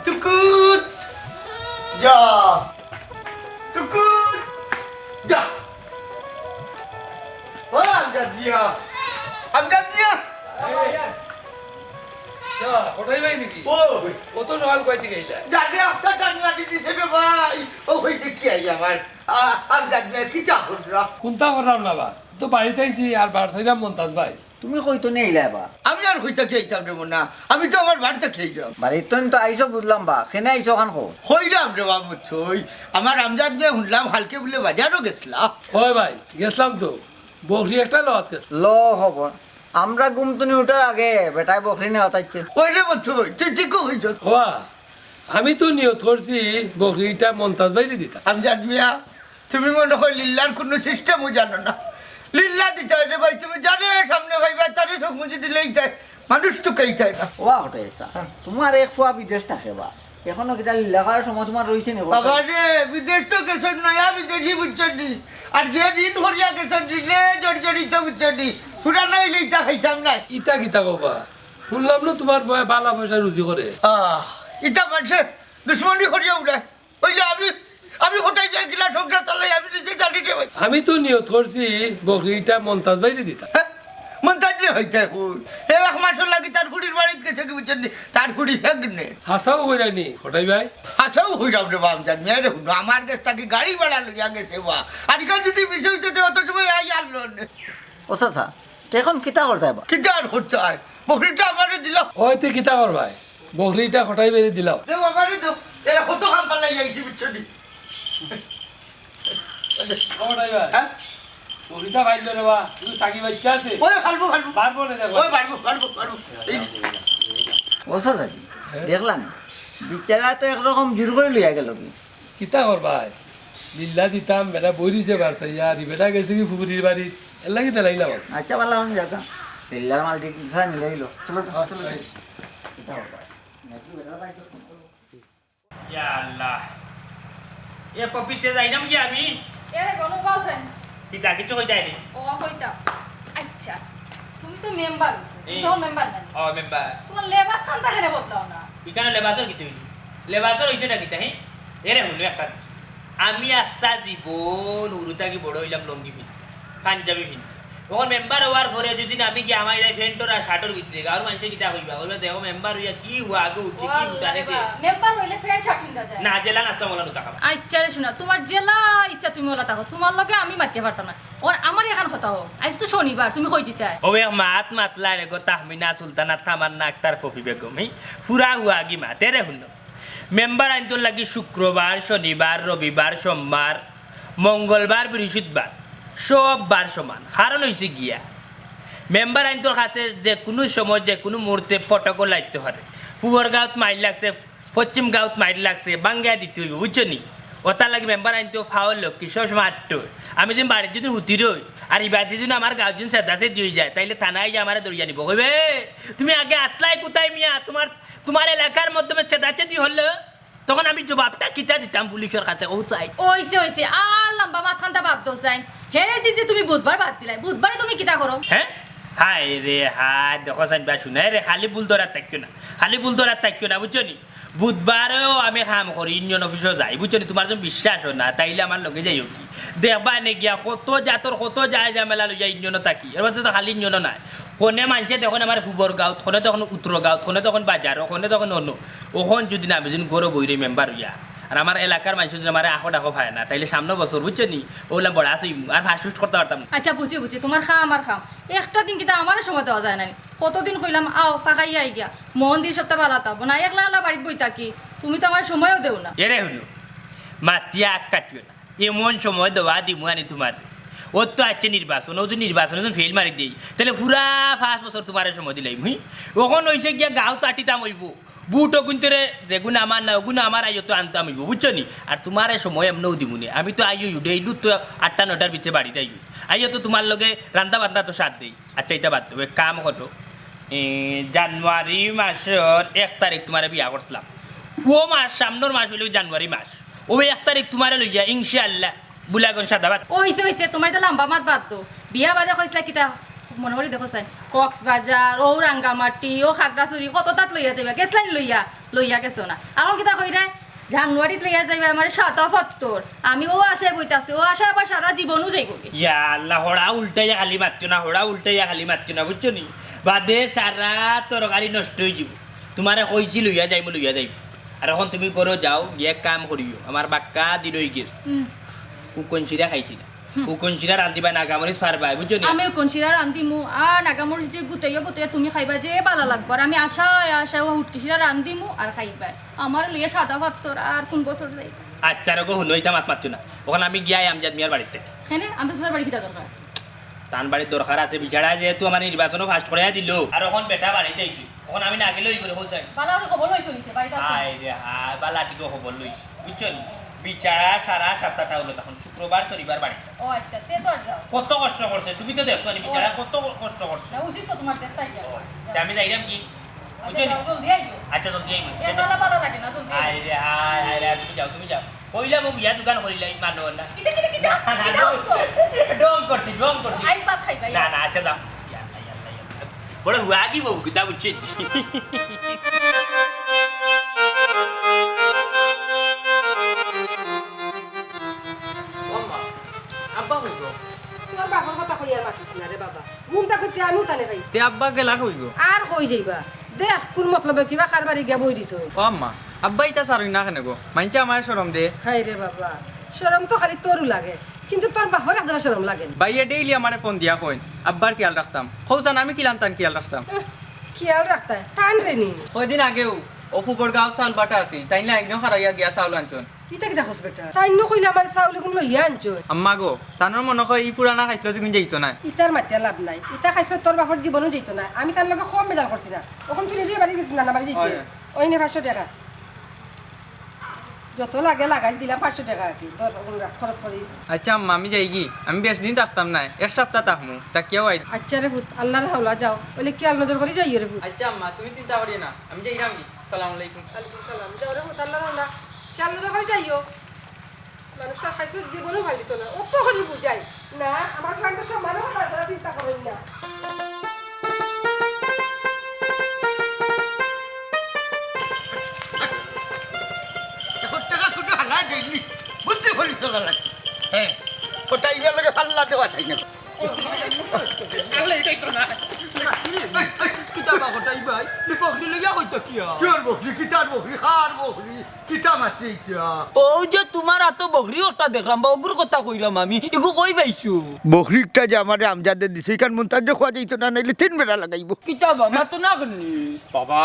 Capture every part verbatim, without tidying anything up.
টুকুত! যা! টুকুত! যা! ও আমজাদ মিয়া! আমজাদ মিয়া! যা, কটাই ভাই নাকি? ও! অত সকাল কই থাকি আইলা? জানি আস্তা টান মারি দিছে রে ভাই। ও, ওই দেখি আই আমার। আ-, আমজাদ মিয়া, কিতা কররা? কুন্তা কররাম না বা। তো বাড়িত আইছি আর বার চাইরাম মন্তাজ ভাই। তুমি কই থাকি আইলা বা? আমি আর কই থাকি আইতাম রে মনা, আমি তো আমার বাড়ি থাকি আইলাম। বাড়িত তো আইছো বুঝলাম বা, কেনে আইছো অখান কও? কইরাম রে বা মুচ্ছই, আমার আমজাদ মিয়া হুনলাম কালকে বুলে বাজারো গেছলা। অয় ভাই, গেছলাম তো, বকরি একটা লওয়াত গেছলাম। ল খবর, আমরা ঘুম থাকি উঠার আগে বেটায় বকরি নেওয়াত আইছে। অয় রে মুচ্ছই, তুই ঠিকউ কইছস। ওয়া, আমি তো নিয়ত করছি বকরিটা মন্তাজ ভাইরে দিতাম। আমজাদ মিয়া, তুমি মনে হয় লিল্লার কুনু system-ও জানো না। লিল্লা দিতায় রে ভাই, তুমি যারে সামনে পাইবায়, তারে চউখ মুজি দিলেই তাই, মানুষ তো কেউ চায় না। ওয়া, হটাই চাচা, হ্যাঁ। তুমার এক ফুয়া বিদেশ থাকে বা, অখনো কিতা লিল্লা করার সময় তুমার রইছে নি? বাবা রে, বিদেশ তো গেছইন নয়া বিদেশি বুঝছো নি, আর যে ঋণ করিয়া গেছইন ঋণে জর্জরিত বুঝছো নি, ফুরানা অইলে ইতা খাইতাম না। ইতা কিতা কও বা? হুনলাম না তুমার ফুয়ায় বালা পয়সা রুজি করে। আহ, ইতা মানষে দুশমনি করিয়া উড়ায়। অইলে আমি, আমি কটাই ভাই কিলা সংসার চালাই, আমি নিজে জানি রে ভাই। আমি তো নিয়ত করছি বকরিটা মন্তাজ ভাইরে দিতাম। হ্যাঁ? মন্তাজ রে হইতে কই? হে এক মাসর লাগি তার ফুড়ির বাড়িত গেছে কি বুঝছইন নি? তার ফুড়ি pregnant। হাছাউ কইরা নি, কটাই ভাই? হাছাউ কইরাম রে বা আমজাদ মিয়া, রে হুনো, আমার গেছ থাকি গাড়ি ভাড়া লইয়া গেছে বা। আর ইখান যুদি মিছা অইতো তে অত সময় আইয়া আনলো নে। ও চাচা, তে অখন কিতা করতায় বা? কিতা আর করতায়? বকরিটা আমারে দিলাও। অয় তে কিতা করবায়? বকরিটা কটাই ভাইরে দিলাও। দেও আমারে দেও। এরা কত কাম পালাই আইছি, বুঝছো নি? ও কটাই ভাই। হ্যাঁ? বকরিটা পাইলো রে বা, তুই সাগি বাচ্চা আছে? ওই পারবো, পারবো। পারবো না দেখো। ওই পারবো, পারবো, পারবো। এই ও চাচা, হ্যাঁ? দেখলাম, বিচারা তো একরকম জোর করি লইয়া গেল কি? কিতা করবায়? লিল্লা দিতাম, বেটা বইরিছে বার চাইয়া, আর বেটা গেছে কি ফুফুরির বাড়িত, এর লাগি দিলাইলাম। আচ্ছা, ভালা অইছে, যাতা। লিল্লার মাল ঠিক দিছা, নিলাইলো। চলো, চলো, চলো। আচ্ছা। কিতা করবায়? নাকি বেটা ভাই তো ফোন করবো। ইয়া আল্লাহ। এ পপিতে যাইরাম কি আমি? এ রে, গনু বাসেন। কিতা, কিচ্ছু কইতায় নি? ও, কইতাম। আচ্ছা, তুমি তো মেম্বার অইছো, তুমি এই। তো মেম্বার না? ও, মেম্বার। তুমার লেবাস খানতা কেনে বদলাও না? ইখানো লেবাসর কিতা অইলো? লেবাসর অইছে না কিতা, হে? এরে হুনো একটা। আমি আস্তা জীবন হুরু থাকি বড় অইলাম লুঙ্গি পিন্দি, পাঞ্জাবি পিন্দি। অখন মেম্বার অওয়ার পরে যুদি আমি গিয়া হামাই যাই প্যান্টর আর শার্টর ভিতরে, গাঁওর মানষে কিতা কইবা? কইবা, "দেখো মেম্বার অইয়া কি হুয়াগে উঠছে, ও কি আল্লাহ ফুটানে রে দে।" বা, মেম্বার অইলে প্যান্ট শার্ট পিন্দা যায়? না, জেলা নাস্তা মলা নুতা খাবা। আচ্ছা রে হুনো, তুমার জেলা ইচ্ছা তুমি অলা থাকো, তুমার লগে আমি মাততাম পারতাম না। অর আমার অখন কথা কও, আইজ তো শনিবার, তুমি কই যিতায়? ও এক মাত মাতলা রে গো, তাহমিনা সুলতানা, তামান্না আক্তার, পপি বেগম, হি? ফুরা হুয়াগি মাত, এরে হুনো। মেম্বার আইন্তর লাগি শুক্রবার, শনিবার, রবিবার, সোমবার, মঙ্গলবার, বৃহস্পতিবার, সব বার সমান। কারণ অইছে গিয়া, মেম্বার আইন্তর কাছে যেকুনু সময়, যেকুনু মুহূর্তে ফটকও লাগতো পারে। পুবর গাঁওত মাইর লাগছে, পশ্চিম গাঁওত মাইর লাগছে, ভাঙ্গিয়া দিতে অইবো, বুঝছো নি? অতার লাগি মেম্বার আইন্তো ফাওর লক্ষ্মী, সব সময় আট্টো। আমি যুদি বাড়িত যুদি হুতি রই, আর ইবাদি যুদি আমার গাঁওত যুদি সেদাসেদি অইযায়, তাইলে থানায় গিয়া আমারে ধরিয়া নিবো। কইবো, "এ, তুমি আগে আছলায় কুথায় মিয়া? তুমার, তুমার এলাকার মাধ্যমে সেদাসেদি অইলো।" তখন আমি জবাবটা কিতা দিতাম পুলিশর কাছে, কও চাই? অইছে, অইছে, আর লম্বা মাতখানতা বাদ দেও চাই। হেরে দি যে তুমি বুধবার বাদ দিলায়, বুধবারে তুমি কিতা করো? হে? হায় রে হায়, দেখো চাইন বা, হুনায় রে, খালি ভুল ধরাত থাকিও না, খালি ভুল ধরাত থাকিও না, বুঝছো নি? বুধবারেও আমি কাম করি, ইউনিয়ন অফিসো যাই, বুঝছো নি? তুমার যুদি বিশ্বাস অয় না, তাইলে আমার লগে যাইওগি। দেখবায় নে গিয়া কত জাতর কত যায় ঝামেলা লইয়া ইউনিয়নো থাকি। এর মাঝে তো খালি ইউনিয়নো নায়, কনে মানষে দেখইন আমার পুবর গাঁওত, কনে দেখইন উত্তর গাঁওত, কনে দেখইন বাজারো, কনে দেখইন অনো। অখন যুদি না, আমি যুদি ঘরো বই রই মেম্বার অইয়া, আর আমার এলাকার মানষে যুদি আমারে আখো ডাকো পায় না, তাইলে সামনর বছর, বুঝছো নি, অউলা বড়া ছইমু, আর ফাস্ট ফুস্ট করতাম পারতাম না। আচ্ছা, বুঝছি, বুঝছি, তুমার কাম আমার কাম। একটা দিন কিতা আমারে সময় দেওয়া যায় না নি? কতদিন কইলাম, আও, ফাঁকাইয়া আইগিয়া। মন দি সবতা বালা থাকবো না, একলা একলা বাড়িত বই থাকি, তুমি তো আমারে সময়ও দেও না। এরে হুনো, মাতিয়া আগ কাটিও না, এমন সময় দেওয়া দিমু আনি তুমারে। অর তো আইছে নির্বাচন, অউ যুদি নির্বাচনো যুদি ফেইল মারি দেই, তাইলে পুরা পাঁচ বছর তুমারে সময় দিলাইমু, হুই? অখন অইছে গিয়া গাঁওত আটিতাম অইবো, বুট অগুইন্তরে যেগুন আমার না, অগুন আমার আইও তো আনতাম অইবো, বুঝছো নি? আর তুমারে সময় এমনেও দিমুনে। আমি তো আইও, ডেইলি তো আটটা নয়টার ভিতরে বাড়িত আইও। আইও তো তুমার লগে রান্দা বান্দা তো সাথ দেই। আচ্ছা, ইতা বাদ দেও, এক কাম করো। এ, জানুয়ারি মাসর এক তারিখ তুমারে বিয়া করছিলাম। অউ মাস, সামনর মাস অইলো জানুয়ারি মাস। অউ এক তারিখ তুমারে লইয়া, ইনশাআল্লাহ, বুলাগঞ্জ সাদাবাত। অইছে, অইছে, তুমার ইতা লাম্বা মাত বাদ দেও। বিয়া বাদে কইছলা কিতা? মনো করি দেখো চাইন, কক্সবাজার, অউ রাঙ্গামাটি, অউ খাগড়াছড়ি, কততাত লইয়া যাইবা? গেছলাইন লইয়া, লইয়া গেছো না। অখন কিতা কইরায়? জানুয়ারিত লইয়া যাইবা আমারে সাদা পাত্থর। আমি অউ আশায় বইতাছি, অউ আশায় আবার সারা জীবনও যাইবোগি। ইয়া আল্লাহ, হড়া উল্টাইয়া খালি মাতিও না, হড়া উল্টাইয়া খালি মাতিও না, বুঝছো নি? বাদে সারা তরকারি নষ্ট অইযিবো। তুমারে কইছি লইয়া যাইমু, লইয়া যাইমু। আর অখন তুমি ঘরো যাও, গিয়া কাম করিও। আমার বাক্কা দিন অইগেছে। হুম। উকন চিরা খাইছি না। হুম। উকন চিরা রান্ধিবা, নাগামরিচ পারবায়, বুঝছো নি? আমি উকন চিরা রান্ধিমু, আর নাগামরিচ দি গুতাইয়া গুতাইয়া তুমি খাইবা, যে ভালা লাগবো। আর আমি আশায় আশায় অউ হুটকি চিরা রান্ধিমু আর খাইবায়। আমারে লইয়া সাদা পাত্থর আর কুন বছর যাইবা? আচ্ছা, রগো, হুনো, ইতা মাত মাতিও না। অখন আমি গিয়াই আমজাদ মিয়ার বাড়িত। কেনে? আমজাদ মিয়ার বাড়ি কিতা দরকার? তান বাড়িত দরকার আছে, বিচারা যেহেতু আমার নির্বাচনো first করাইয়া দিলো, আর অখন বেটা বাড়িত আইছে, অখন আমি না গেলে অইবো রে, কও চাইন। বালা করি খবর লইছো নি তে, বাড়িত আছে? হায় রে হায়, বালা কিতা খবর লইছি, বুঝছো নি? বিচারা সারা সপ্তাহটা অইলো, অখন শুক্রবার, শনিবার বাড়িত। ও আচ্ছা, তে তো আর যাও। কত কষ্ট করছে, তুমি তো দেখছো নি বিচারা, ও। কত কষ্ট করছে। না, উচিত তো তুমার দেখতাই গিয়া। ও, তে আমি যাইরাম কি? আচ্ছা, বুঝছো নি? যাও, জলদি আইও। আচ্ছা, জলদি আইমু। এ, না, না, বালা লাগে না, জলদি আইও। হায় রে হায়, হায় রে, তুমি যাও, তুমি যাও। কইলাম অউ বিয়া দুকান করিলাই, মানো না। কিতা, কিতা, কিতা? না, না, কিতা না। কইছো? ঢং করছি, ঢং করছি। আইজ ভাত খাইবা, না, ইয়া। না, আচ্ছা, যাও। ইয়া আল্লাহ, ইয়া আল্লাহ, ইয়া আল্লাহ। বড় হুয়াগি বউ, কিতা বুঝছি? ও মা, আব্বা কই গো? তোর বাপর কথা কইয়া মাতিস না রে বাবা। ঘুমটা করতে আমিও তানে পাইছি। তে আব্বা গেলা কই গো? আর কই যাইবা? দেখ, কুন মতলবে কিবা কার বাড়ি গিয়া বই দিছো। ও আম্মা, আব্বা ইতা ছাড়ইন না কেনে গো? মাইনষে আমারে শরম দে। হায় রে বাবা, শরম তো খালি তোরউ লাগে, কিন্তু তোর বাপর একজরা শরম লাগে না। ভাইয়ে daily আমারে ফোন দিয়া কইন, "আব্বার খিয়াল রাখতাম।" কও চাইন আমি কিলান তান খিয়াল রাখতাম? উহ, খিয়াল রাখতায়, টান রে নি। কয়দিন আগেউ অউ ফুবর গাউত চাউল বাটা আছিল, তাইন লাইনো খাড়াইয়া গিয়া চাউল আনছইন। ইতা কিতা কস বেটা? তাইন নু কইলা আমারে চাউল ইগুন লইয়া আনছইন। আম্মা গো, তানর মনো কয় ই পুরানা খাইছলত ইগুন যাইতো নায়। ইতার মাতিয়া লাভ নাই, ইতা খাইছলত তোর বাপর জীবনও যাইতো নায়। আমি তান লগে কম বেজাল করছি না। অখন তুই নিজে বাড়ি গেছিস না, না বাড়ি যাইতে? অয়। ওই নে পাঁচশো টেকা। যত লাগে লাগাইস, দিলাম পাঁচশো টেকা আর কি। ধর, অগুন রাখ, খরচ করিস। আচ্ছা আম্মা, আমি যাইগি। আমি বেশ দিন থাকতাম নায়, এক সপ্তাহ থাকমু, থাকিয়াউ আই। আচ্ছা রে পুত, আল্লার হাওলা যাও, অইলে খিয়াল নজর করি যাইও রে পুত। আচ্ছা আম্মা, তুমি চিন্তা করিও না, আমি যাইরামগি। আসসালামু আলাইকুম। ওয়ালাইকুম সালাম। যাও রে পুত, আল্লার হাওলা, খিয়াল নজর করি যাইও। মানুষটার খাইছলত জীবনও ভালিত না, অত করি বুঝাই। না, আমার friend-র সম্মানও আমার ছাড়া চিন্তা করইন না। এখন টেকা কুটু হালা দেয়নি, বুদ্ধি করি চলা লাগে। হ্যাঁ, কটাইবার লগে পাল্লা দেওয়া যায় না। আল্লাহ, এটাই তো না। কিতা বা কটাই ভাই? তুই বকরি লইয়া কইতো কিয়া? কিয়র বকরি? কিতার বকরি? কার বকরি? কিতা মাতরে ইতা? অউ যে তুমার আতো বকরি একটা দেখরাম বা, অগুর কথা কইরাম আমি, ইগু কই পাইছো? বকরি একটা যে আমারে আমজাদে দিছে, ইখান মন্তাজরে কওয়া যাইতো না, নাইলে তিন বেড়া লাগাইবো। কিতা বা, মাতো না কেনে? বাবা,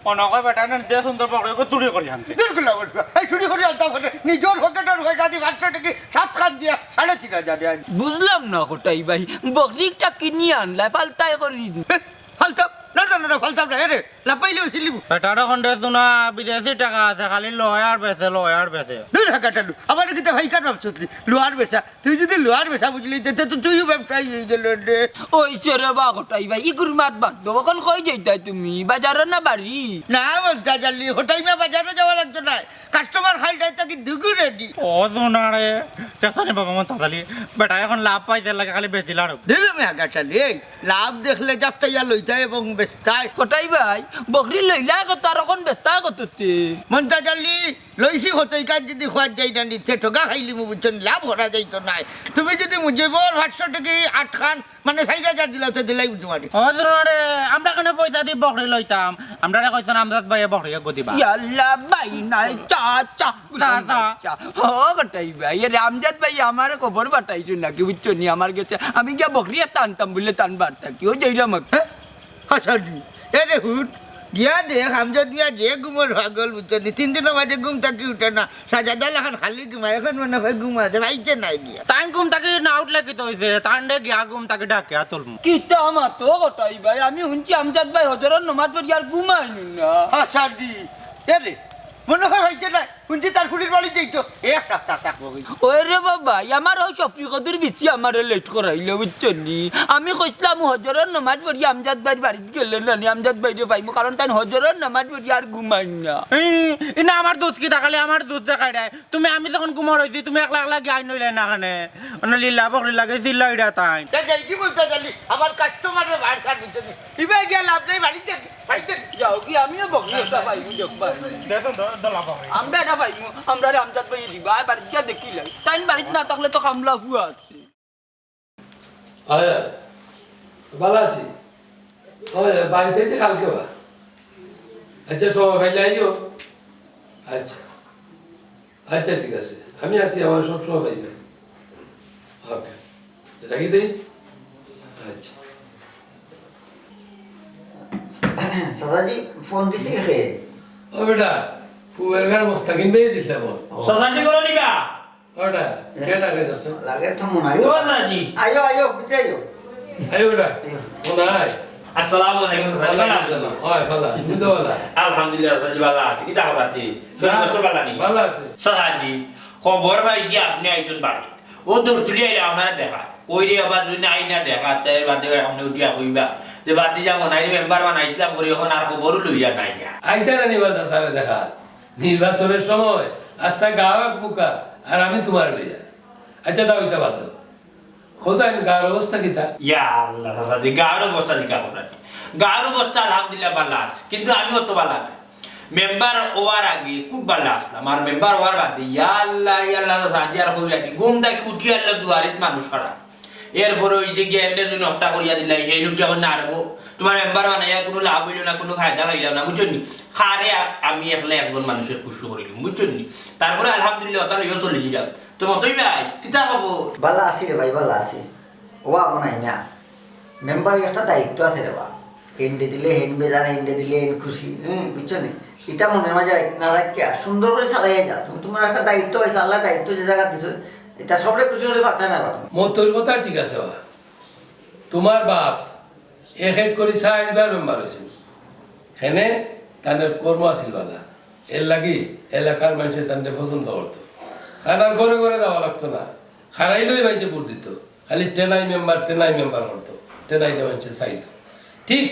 অনকর বেটায় যে সুন্দর বকরি, অগু চুরি করি আনছে। দূর গুলা বকরি। এই চুরি করি আনতাম কেনে? নিজর পকেটর পয়সা দি পাঁচশো টেকা সাতখান দিয়া সাড়ে তিন হাজার আনছি। বুঝলাম না কটাই ভাই, বকরি একটা কিনি আনলায়, ফালতায় করি। হে, ফালতাম? না, না, না, না, ফালতাম না, এরে। লাপাইলে অইছিল। বেটার অখন রে সোনা, বিদেশি টেকা আছে, খালি লয় আর বেচে, লয় আর বেচে। দূর হ কাটালু, আমারে কিতা ভাইকার ভাবছত নি? লয় আর বেচা। তুই যুদি লয় আর বেচা বুঝলি, তে তো তুইও ব্যবসায়ী অইগেলে রে। অইছে রে বা কটাই ভাই, ইগুর মাত বাদ দেও। অখন কই যাইতায় তুমি? বাজারো না বাড়ি? না, মন্তাজ আলী, কটাই ভাই বাজারো যাওয়া লাগতো নায়। Customer খালি থাকি দুগু ready। ও সোনা রে, দেখছো নি বাবা মন্তাজ আলী, বেটায় অখন লাভ পাইতে লাগে খালি বেচিলার। দিলে মে আগা চালি, এই লাভ দেখলে জাপটাইয়া লইতায় এবং বেচতায়। কটাই ভাই, বকরি লইলায় কত আর অখন বেচতায় কততে? মন্তাজ আলী, লইছি কত, ইখান যুদি খোয়াত যাই না নিতে, ঠগা খাইলিমু বুঝছো নি, লাভ করা যাইতো নায়। তুমি যুদি মুজিবর পাঁচশো টেকা আটখান, মানে চাইর হাজার দিলাও, তে দিলাই বুঝছো মানে। ও সোনা রে, আমরা কেনে পয়সা দি বকরি লইতাম? আমরারে কইছইন আমজাদ ভাইয়ে বকরি এগু দিবা। ইয়াল্লা ভাই নাই, চা, চা, চা, চা। চা। ও কটাই ভাই, এ রামজাদ ভাই আমারে খবর পাঠাইছইন নাকি, বুঝছো নি? আমার গেছে আমি গিয়া বকরি একটা আনতাম বুলে তান বাড়ি থাকি, ও যাইরাম। হে? হাসানি, এরে হুন, গিয়া দেখ, আমজাদ মিয়া যে ঘুমর পাগল, বুঝছো নি? তিন দিনর মাঝে ঘুম থাকি উঠে না, সাজাদা লাখান খালি ঘুমায়, এখন মনে হয় ঘুম আছে, পাইছে নাই গিয়া। তাইন ঘুম থাকি না উঠলে কিতা অইছে? তানরে গিয়া ঘুম থাকি ডাকিয়া তুলমু। কিতা মাতো কটাই ভাই, আমি হুনছি আমজাদ ভাই হজরর নমাজ পড়ি আর ঘুমাইন না। আচ্ছা দি, এ রে, মনে হয় পাইছে নাই। হুনছি তার খুড়ির বাড়ি যাইতো, এক সপ্তাহ থাকবো। ওই রে বাবা, আমার ওই শফিকদুর বিচি আমারে লেট করাইলো, বুঝছো নি? আমি কইছলাম হজরর নমাজ পড়ি আমজাদ ভাইর বাড়িত গেলে না নি, আমজাদ ভাইরে পাইমু, কারণ তাইন হজরর নমাজ পড়ি আর ঘুমাইন না। ই, ই না আমার দোষ কিতা, খালি আমার দোষ দেখাই দেয়। তুমি আমি যখন ঘুমর অইছি, তুমি একলা একলা গিয়া আইন অইলে না কেনে? অন্য লীলা বকরি লাগে, চিল্লাইরা তাই। তা যাই কি বলতে চালি, আমার কাস্টমারের ভার ছাড় দিতে দি। ইবায় গিয়া লাভ নাই, বাড়িত যাই, বাড়িত যাই। যাও কি, আমিও বকরি একটা পাইমু, দেখবা। দেখুন তো, দলা বকরি। আমরা এটা পাইমু, আমরারে আমজাদ ভাই দিবা, বাড়িত গিয়া দেখিলাই। তাইন বাড়িত না থাকলে তো কামলা ফুয়া আছে। অয়, ভালা আছি। অয়, বাড়িত আইছি কালকে বা। আচ্ছা, সময় পাইলে আইও। আচ্ছা। আচ্ছা, ঠিক আছে। আমি আছি, আমারে সব সময় পাইবা। ওকে। রাখি দেই? আচ্ছা। চাচাজি, ফোন দিছে কে? ও বেটা, ফুয়ের ঘর মোস্তাকিম ভাই দিছে ফোন। চাচাজি করে নিবা? ওটা, কে টাকা দিছে? লাগে তো মনে হয়। ও চাচাজি। আইও, আইও, পিছে আইও। আইও বেটা। আইও। মনে হয়। আসসালামু আলাইকুম, চাচাজি, ভালা আছেন? ওয়ালাইকুম আসসালাম। ওই, ভালা, তুমি তো ভালা। আলহামদুলিল্লাহ, চাচাজি, ভালা আছি। কিতা খবর আছে? না, শরীর তো ভালা নি? ভালা আছে। চাচাজি, খবর পাইছি আপনে আইছন বাড়ি। ও দূর তুলি আইলে আপনারে দেখা। কই রে আবার যদি নাই না দেখা, তে বাদে আপনে উঠিয়া কইবা যে বাতি যা মনাই মেম্বার বানাইছিলাম করি, এখন আর খবরও লইয়া নাই গা। আইতা না নিবা চাচারে দেখা। নির্বাচনের সময় আস্তা গাঁও এক বুকা, আর আমি তোমার লইয়া। আচ্ছা, যাও, ইতা বাদ দাও। হোসেন, গাঁওর অবস্থা কিতা? ইয়া আল্লাহ, চাচাজি, গাঁওর অবস্থা কিতা খবর আছে? গাঁওর অবস্থা আলহামদুলিল্লাহ ভালা আছে, কিন্তু আমি অত ভালা না। মেম্বার হওয়ার আগে খুব ভালা আসলাম, আর মেম্বার হওয়ার বাদে ইয়া আল্লাহ, ইয়া আল্লাহ, চাচাজি আর কইরা কি, ঘুম থাকি উঠি আল্লাহ দুয়ারিত মানুষ খাড়া। এরপরে ওই যে গেন্ডে নকটা করিয়া দিলাই, এই লোকটা এখন না আরবো, তোমার মেম্বার বানাইয়া কোনো লাভ হইল না, কোনো ফায়দা পাইলাম না, বুঝছো নি? খারে আ-, আমি একলা একজন মানুষের খুশি করিলাম, বুঝছো নি? তারপরে আলহামদুলিল্লাহ, ওটা লইও চলে যাইলাম। তো মতই ভাই, কিতা খবর? ভালা আছি রে ভাই, ভালা আছি। ওবা, মনে হয় না। মেম্বারের একটা দায়িত্ব আছে রে বা। এন্ডে দিলে হেন বেজার, এন্ডে দিলে হেন খুশি, হুম, বুঝছো নি? ইটা মনের মাঝে রাখ-, না রাখিয়া সুন্দর করে চালাইয়া যা। তুমি তোমার একটা দায়িত্ব আছে, আল্লাহ দায়িত্ব যে জায়গা দিছো, ইটা সবরে খুশি করে পারতে না বা তুমি। মতর কথা ঠিক আছে বা। তোমার বাপ এক এক করি চাইরবার মেম্বার হইছে। হেনে তানর কর্ম আছিল বালা। এর লাগি এলাকার মানুষে তানরে পছন্দ করতো। তান আর ঘরে ঘরে যাওয়া লাগতো না। খাড়াইলেই মানুষে ভোট দিত। খালি টেনাই মেম্বার, টেনাই মেম্বার করতো। টেনাইতে মানুষে চাইতো। ঠিক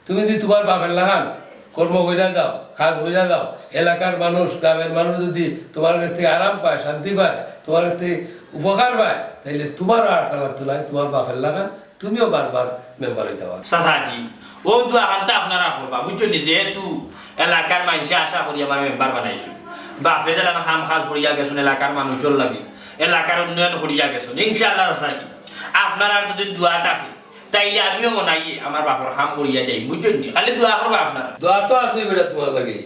তুমি যদি তোমার বাপের লাখান কর্ম কইরা যাও, কাজ কইরা যাও, এলাকার মানুষ, গ্রামের মানুষ যদি তোমার কাছ থেকে আরাম পায়, শান্তি পায়, তোমার কাছ থেকে উপকার পায়, তাইলে তোমারও আর তা লাগতো না, তোমার বাপের লাখান তুমিও বারবার মেম্বার হইতে পারো। চাচাজি, ও দোয়া খান তো আপনারা করবা, বুঝছো নি? যেহেতু এলাকার মানুষে আশা করি আমার মেম্বার বানাইছো, বাপে যারা কাম কাজ করিয়া গেছেন এলাকার মানুষের লাগি, এলাকার উন্নয়ন করিয়া গেছেন, ইনশাআল্লাহ চাচাজি, আপনারা যদি দোয়া থাকে, তাইলে আমিও মনাই আমার বাপর কাম করিয়া যাই, বুঝছেন নি? খালি দোয়া করবা আপনারা। দোয়া তো আছেই বেটা তোমার লাগি,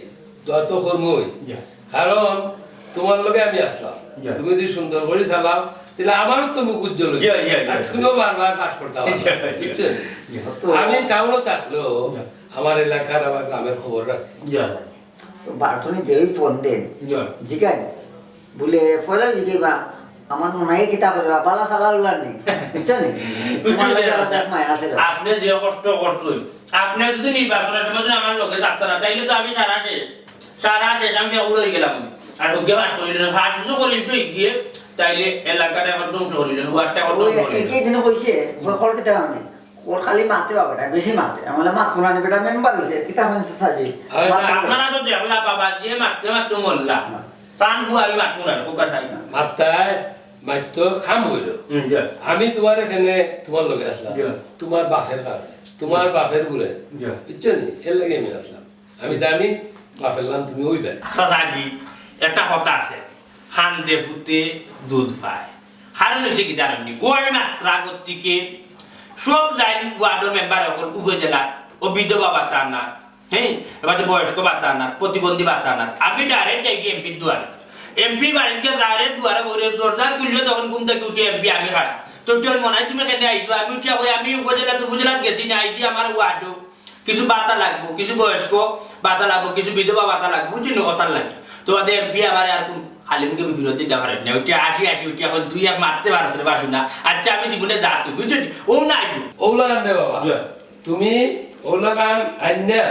দোয়া তো করমুই। জি। কারণ তোমার লগে আমি আসলাম, জি। তুমি যদি সুন্দর করে চালাও, তাহলে আমারও তো মুখ উজ্জ্বল হইবে। জি, জি, জি। আর তুমিও বারবার পাস করতে পারবে, জি, জি। বুঝছেন? জি। আমি টাউনে থাকলেও জি। আমার এলাকার, আমার গ্রামের খবর রাখি। জি। তো বারতনি যে ওই ফোন দেন, জি। জিগাই, বলে, পয়লা জিগাইবা, আমার মনে হয় কিতা করবা, বালা সালা উলার নেই, বুঝছো নি? তোমার লগে আলাদা এক মায়া আছে রে। আপনি যে কষ্ট করছেন, আপনি যদি নির্বাচনের সময় যদি আমার লগে থাকতেন না, তাইলে তো আমি সারা শেষ, সারা শেষ, আমি বেহুল হয়ে গেলাম। আর ওকে পাস করিলেন, পাস যদি করি তো গিয়ে, তাইলে এলাকাটা এখন ধ্বংস করিলেন, ওয়ার্ডটা এখন ওই ধ্বংস করিলেন। একই দিনে কইছে, ওই খড় খেতে পারবে। ওর খালি মাতে বাবাটা, বেশি মাতে। আমি বললাম, "মাত কোনানি বেটা মেম্বার হইলে, কিতা হইছে সাজি?" আরে মাত না, কোনানি। আপনারা তো দেখলা বাবা, যে মাততে মাততে মরলা। না। তান ফুয়া আমি মাত কোনানি, খুব কথা নাই। মাত্তায়, মাত্ত খাম হইল। হুম, জি। আমি তোমার এখানে, তোমার লগে আসলাম। জি। তোমার বাপের কাছে, তোমার বাপের ঘরে। জি। বুঝছো নি? এর লাগি আমি আসলাম। আমি জানি, বাপের লান তুমি ওই ভাই। চাচাজি, একটা কথা আছে, "কান্দে পুতে দুধ পায়।" কারণ হইছে কি জানেন নি? ও আমি মাত্র আগর থেকে সব যাই ওয়ার্ডর মেম্বার অকল উপজেলা, ও বিধবা ভাতা না, হ্যাঁ, এবার তো বয়স্ক ভাতা না, প্রতিবন্ধী ভাতা না। আমি direct যাই গিয়া এমপির দুয়ারে। এমপি বাড়িত গিয়া direct দুয়ারে বইলে দরজা খুললে তখন ঘুম থেকে উঠে এমপি আমি খাড়া। তো তোর মনে হয় তুমি কেন আইছো? আমি উঠিয়া কই, "আমি উপজেলা তো উপজেলাত গেছি না, আইছি আমার ওয়ার্ডও।" কিছু ভাতা লাগবো, কিছু বয়স্ক ভাতা লাগবো, কিছু বিধবা ভাতা লাগবো, বুঝছইন নি? অতার লাগি। তোমাদের এমপি আমারে আর কোন খালি মুখে ফিরত দিতা পারইন না। উঠিয়া আসি, আসি, উঠিয়া এখন তুই এক মারতে পারস রে বাসু না। আচ্ছা, আমি দিবনে যা তুই, বুঝছইন নি? ও না আইবো। অউলা কান রে বাবা। জি। তুমি অউলা কান আইন্না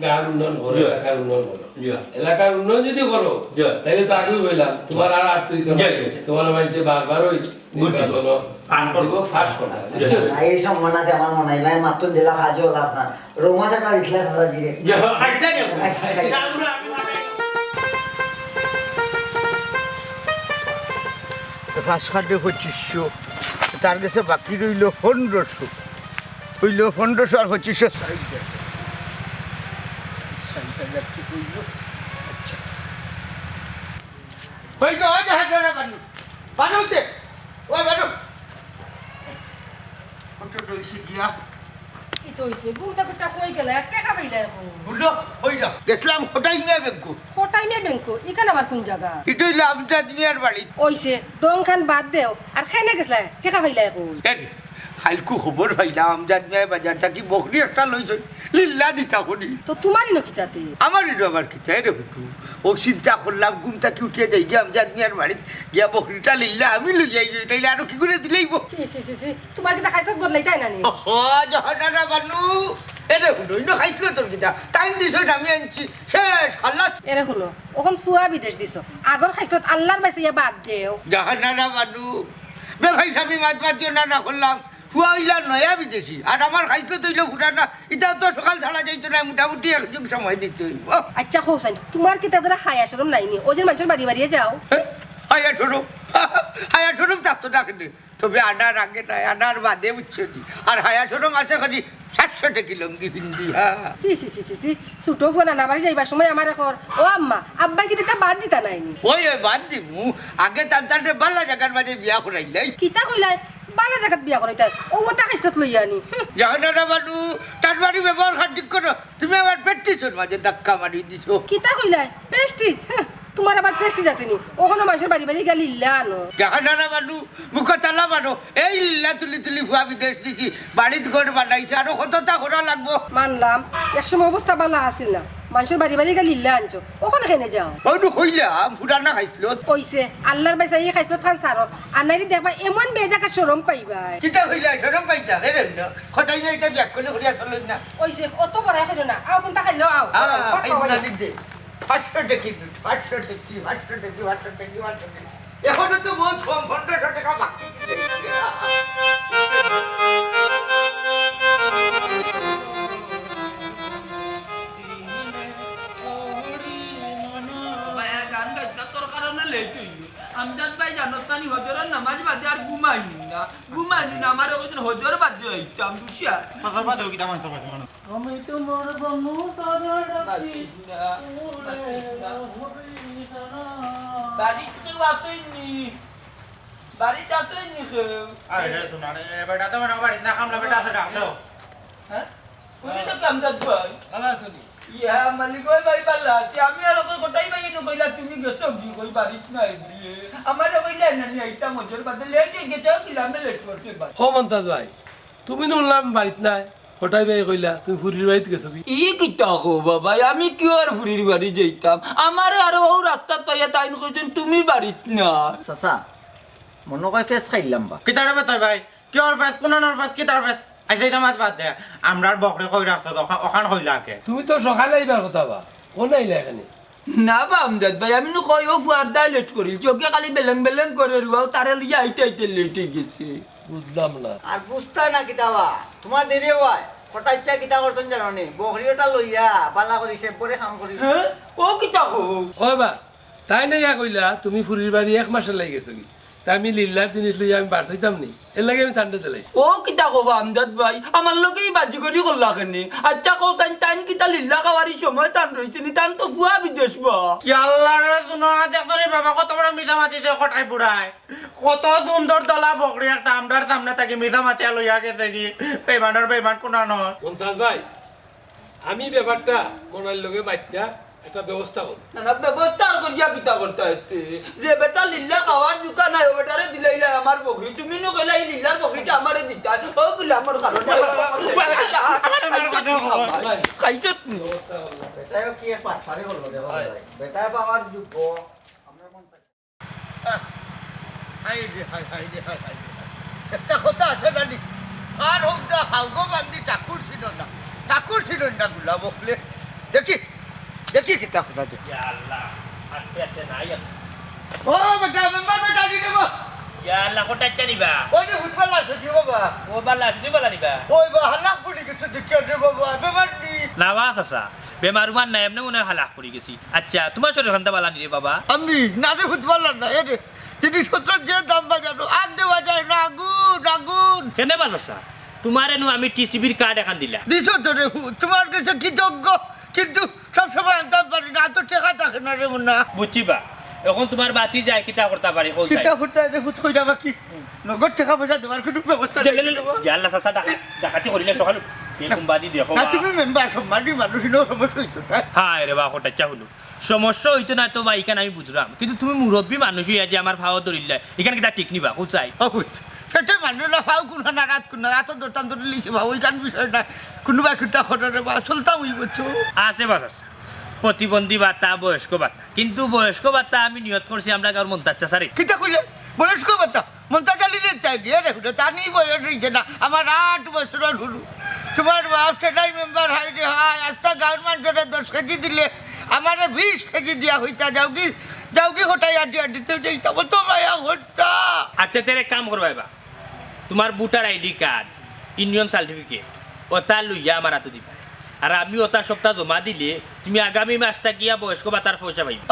গাঁওর উন্নয়ন করো, জি। এলাকার উন্নয়ন করো। জি। এলাকার উন্নয়ন যদি করো, জি। তাইলে তো আগেউ কইলাম, তোমার আর আর তুই তো জি, জি। তোমার মানষে বারবার ওই নির্বাচন আর করবো। দিব, ফাঁস করবা, জি। বুঝছো? না, এই সম্মান আছে আমার মনে হয়, ভাই, মাতুন দিলা কাজও লাভ না। রোমা থাকা দিতলা দাদা দিলে। জি, আচ্ছা, জি। আচ্ছা, আচ্ছা। রাজ খাটে পঁচিশশো, তার গেছে বাকি রইল পনেরোশো। অইল পনেরোশো আর পঁচিশশো। ষাইট হাজার টেকা অইল। আচ্ছা। অই গো, অই যে হাজারা বানু। বানু উঠে। ও বানু। কত রইছে গিয়া? কিতা অইছে? ঘুমটা ঘুমটা কই গেলা? টেকা পাইলা এখন? বুঝলো? অই না। গেছিলাম কটাই মিয়া ব্যাংকো। কটাই মিয়া ব্যাংকো? ইখান আবার কোন জাগা? ইটা অইল আমজাদ মিয়ার বাড়ি। অইছে, ঢং খান বাদ দেও। আর কেনে গেছিলা? টেকা পাইলা এখন? এ রে, কাইলকু খবর পাইলাম আমজাদ মিয়ায় বাজার থাকি বকরি একটা লইছইন। লিল্লা দিতা করি। তো তোমার ইনো কিতাতে? আমার ইনো আবার কিতা? এ রে হুটু। ও চিন্তা করলাম ঘুম থাকি উঠিয়া যাই গিয়া আমজাদ মিয়ার বাড়িত গিয়া বকরিটা লিল্লা আমি লইয়া আই, তাইলে আরো কি করে দিলাইবো? ছি, ছি, ছি, ছি। তোমার কিতা খাইছত বদলাইতায় না নি? ও, জাহানারা বানু। এ রে হুটু, ইনো খাইছলত তোর কিতা? তাইন দিছইন আমি আনছি। শেষ, খালাস। এ রে হুনো, অখন ফুয়া বিদেশ দিছো। আগর খাইছত আল্লার বাঁচাইয়া বাদ দেও। জাহানারা বানু। বেফাই স্বামী মাত মাতিও না, না করলাম। ফুয়া অইলা নয়া বিদেশি, আর আমার খাইছত অইল পুরানা। ইটা তো সকাল ছাড়া যাইতো না, মোটামুটি এক যুগ সময় দিতে অইব। আচ্ছা, কও চাইন, তোমার কিতা ধরা হায়া শরম নাই নি? অউ যে মানষর বাড়ি বাড়িয়ে যাও। হে? হায়া শরম? হায়া শরম থাকতো না কেনে? তবে আনার আগে নাই, আনার বাদে বুঝছো নি? আর হায়া শরম আছে খালি সাতশো টেকি লুঙ্গি পিন্দি, হ্যাঁ। ছি, ছি, ছি, ছি, ছি। ছোট ফুয়া নানা বাড়ি যাইবার সময় আমারে কর, "ও আম্মা, আব্বায় কিতা বাদ দিতা নায় নি?" ওই, ওই বাদ দিমু, আগে তান তানরে বালা জাগার মাঝে বিয়া করাইলাই। কিতা কইলায়? বালা জাগাত বিয়া করাইতায়? অউ অতা খাইছত লইয়া নি। হুঁ। জাহানারা বানু, তার বাড়ি ব্যবহার খান ঠিক করো। তুমি আবার প্রেস্টিজর মাঝে ধাক্কা মারি দিছো। কিতা কইলায়? প্রেস্টিজ? হুঁ, তোমার আবার প্রেস্টিজ আছে নি? অখনো মানষর বাড়ি বাড়ি গিয়া লিল্লা আনো। জাহানারা বানু, মুখো তালা মারো। এই লিল্লা তুলি তুলি ফুয়া বিদেশ দিছি, বাড়িত ঘর বানাইছে, আরো কততা করা লাগবো? মানলাম, এক সময় অবস্থা বালা আছিল না, মানষর বাড়ি বাড়ি গিয়া লিল্লা আনছো, অখন কেনে যাও? অউ নু কইলাম, পুরানা খাইছলত। অইছে, আল্লার বাঁচাইয়া খাইছলত খান ছাড়ো, আর নাইলে দেখবা এমন বেজাগা শরম পাইবায়। কিতা কইলা, শরম পাইতা? এরে না, কটাই মিয়া ইতা ব্যাক করলে করিয়া চলইন না। অইছে, অত বড়াই করিও না, আও কুনতা খাইলো আও। হ্যাঁ, আও, এই আও। গুলা নিতে। পাঁচশো টেকি, পাঁচশো টেকি, পাঁচশো টেকি, পাঁচশো টেকি, পাঁচশো টেকি। এখনো তো বহুত কম, পনেরোশো টেকা বাকি। ভাই, গান গাইতা তোর কারণে লেট অইল। আমজাদ ভাই জানোস না নি, হজরর নামাজ বাদে আর ঘুমাইনি না, ঘুমাইনি না। আমারে কইছইন হজর বাদে আইতাম, বুঝছস? হজর বাদে কিতা মানতে পারছি না। আমি তোমার বন্ধু তারা ডাকি, ডাকি না, ডাকি না। বাড়িত কেউ আছইন নি? বাড়িত আছইন নি কেউ? আরে রে, শোনা রে, বেটা তো মনে হয় বাড়িত না, কামলা বেটা আছে, ডাক দাও। হ্যাঁ? কই রে আমজাদ ভাই? ভালা আছো নি? ইয়া, মালিক ভাই, ভালা আছি। আমি আর ওকে কটাই ভাই নু কইলা, তুমি গেছো কি? কই বাড়িত নাই বুলে। আমারে কইলা না নি, আইতাম হজর বাদে, লেট অই গেছে, ও কিলা আমি লেট করছি ভাই। ও মন্তাজ ভাই, তুমি নু হুনলাম বাড়িত নাই, কটাই ভাই কইলা তুমি ফুরির বাড়িত গেছো কি? ই কিতা কও বাবা, আমি কিওর ফুরির বাড়ি যাইতাম? আমারে আরো অউ রাস্তাত পাইয়া তাইন কইছইন তুমি বাড়িত না। চাচা, মনো কয় ফেস খাইলাম বা। কিতারে বেতাই ভাই? Cure face? কুনানোর ফেস? কিতার ফেস? আইচ্ছা, ইতা মাত বাদ দে। আমরার বকরি কই রাখছো তো, অখা-, অখান কইলা আগে। তুমি তো সকালে আইবার কথা বা, অনো আইলা কেনে? না বা আমজাদ ভাই, আমি নু কই অউ ফুয়ার দায় লেট করিল, চউখে খালি বেলেং বেলেং করে রুয়াও, তারে লইয়া আইতে আইতে লেট অই গেছে। বুঝলাম না। আর বুঝতায় না কিতা বা, তুমার দেরি অয়। কটাইচ্ছা কিতা করছইন জানো নি? বকরি ওটা লইয়া বালা করি সে পরে কাম করি। হ্যাঁ? ও কিতা কও? ও বা, তাইন আইয়া কইলা, তুমি ফুরির বাড়ি এক মাসর লাগি গেছো গি? তে আমি লিল্লার জিনিস লইয়া আমি বার চাইতাম নি? এরলাগি আমি তানরে দিলাইছি। ও কিতা কও বা আমজাদ ভাই? আমার লগে ই বাজিগরি করলা কেনে? আইচ্ছা কও তাইন, তাইন কিতা লিল্লা খাওয়ার ই সময় তান রইছে নি? তান তো ফুয়া বিদেশ বা। কি আল্লাহ রে, শুনো, দেখছো নি বাবা, কত বড় মিছা মাতিছে কটাই বুড়ায়। কত সুন্দর দলা বকরি একটা আমরার সামনে থাকি মিছা মাতিয়া লইয়া গেছে গি। বেইমানর বেইমান কুনানোর। মন্তাজ ভাই, আমি ব্যাপারটা মনাইর লগে মাতিয়া একটা ব্যবস্থা করো। না, না, ব্যবস্থা আর করিয়া কিতা করতা এতে? যে বেটা লিল্লা খাওয়ার জুকা নাই, ও বেটারে দিলাইলা আমার বকরি। তুমি নু কইলা এই লিল্লার বকরিটা আমারে দিতা। ও গুলামর কারণে। খাইছত নি? ব্যবস্থা করো। বেটায় কি এক পাটপাড়ি করলো, দেখো ভাই। বেটায় বাবার যুগ। হায় রে, হায়, হায় রে, হায়, হায় রে, হায়। একটা কথা আছে না নি? আর হোক দা, হাউগো বান্দি ঠাকুর ছিল না। ঠাকুর ছিল না গুলা বকলে। দেখি, দেখি কিতা কথা দে। ইয়া আল্লাহ, আস্তে আস্তে নাই আর। ও বেটা, মেম্বার বেটা, দি দেবো। ইয়া আল্লাহ, কোথায় চালিবা? ওই যে হুতবালা আছে, কি বাবা? ও বালা আছে, তুই বালা নিবা? ওই বা, হালাক পড়ি গেছে, দেখি রে বাবা, বেমার নি। না, বাস আসা। বেমার উমার নাই, এমনে মনে হয় হালাক পড়ি গেছি। আচ্ছা, তোমার শরীর খান্তা বালা নি রে বাবা? আমি, না রে, হুতবালা না, এ রে। জিনিসপত্র যে দাম বাজারো, আর দেওয়া যায় না, আগুন, আগুন। কেনে বাস আসা? তোমার এনু আমি টিসিবির কার্ড এখান দিলা। দিছো তো রে, হু, তোমার কাছে কৃতজ্ঞ, কিন্তু সব সময় আনতে পারি না, তো টেকা থাকে না রে মুন্না। বুঝছি বা, এখন তোমার বাতি যায়, কিতা করতা পারি, কও চাই। কিতা করতা রে, হুত কইরা বাকি? নগদ টেকা পয়সা দেওয়ার কোনো ব্যবস্থা লে, লে, লে, লে। নাই রে বাবা। ইয়া আল্লাহ, চাচা, ডাকা-, ডাকাতি করিলে সকাল এরকম বাদি দেখো না, বা। তুমি মেম্বার সম্মানী মানুষ, ইনো সমস্যা হইতো না। হায় রে বা, কটাচ্চা হলো। সমস্যা হইতো না তো বা, ইখান আমি বুঝলাম। কিন্তু তুমি মুরব্বী মানুষ হইয়া যে আমার ফাও ধরিল্লা, ইখান কিতা ঠিক নি বা, কও চাই। অবুত। পেটে মানুষ না ফাও কোন না, রাত কোন না, রাত ধরতাম ধরে লিছি বা, ওইখান বিষয় না। কোনো বা কিতা করে রে বা, চলতাম ওই বুঝছো। আছে বাস আছে। প্রতিবন্ধী ভাতা, বয়স্ক ভাতা। কিন্তু বয়স্ক ভাতা আমি নিয়ত করছি আমরা গাঁওর মন্তাজ চাচারে। কিতা কইলে? বয়স্ক ভাতা? মন্তাজ আলীরে চাই দিয়ে রে, হুটা, তার নি বয়স হইছে না। আমার আট বছরর হুরু। তোমার বাপ সেটাই মেম্বার, হায় রে হায়, আস্তা গাঁওর মানুষরে দশ কেজি দিলে আমারে বিশ কেজি দিয়া হইতা। যাওগি, যাওগি, হটাই আড্ডি আড্ডিতে যাইতা, অত মায়া হইতা। আচ্ছা, তেরে কাম করবা এবার। তোমার voter ID card, union certificate, ওটা লইয়া আমার হাতে দিবা। আর আমি ওটা সবটা জমা দিলে তুমি আগামী মাস থাকিয়া বয়স্ক ভাতার পয়সা পাইবে।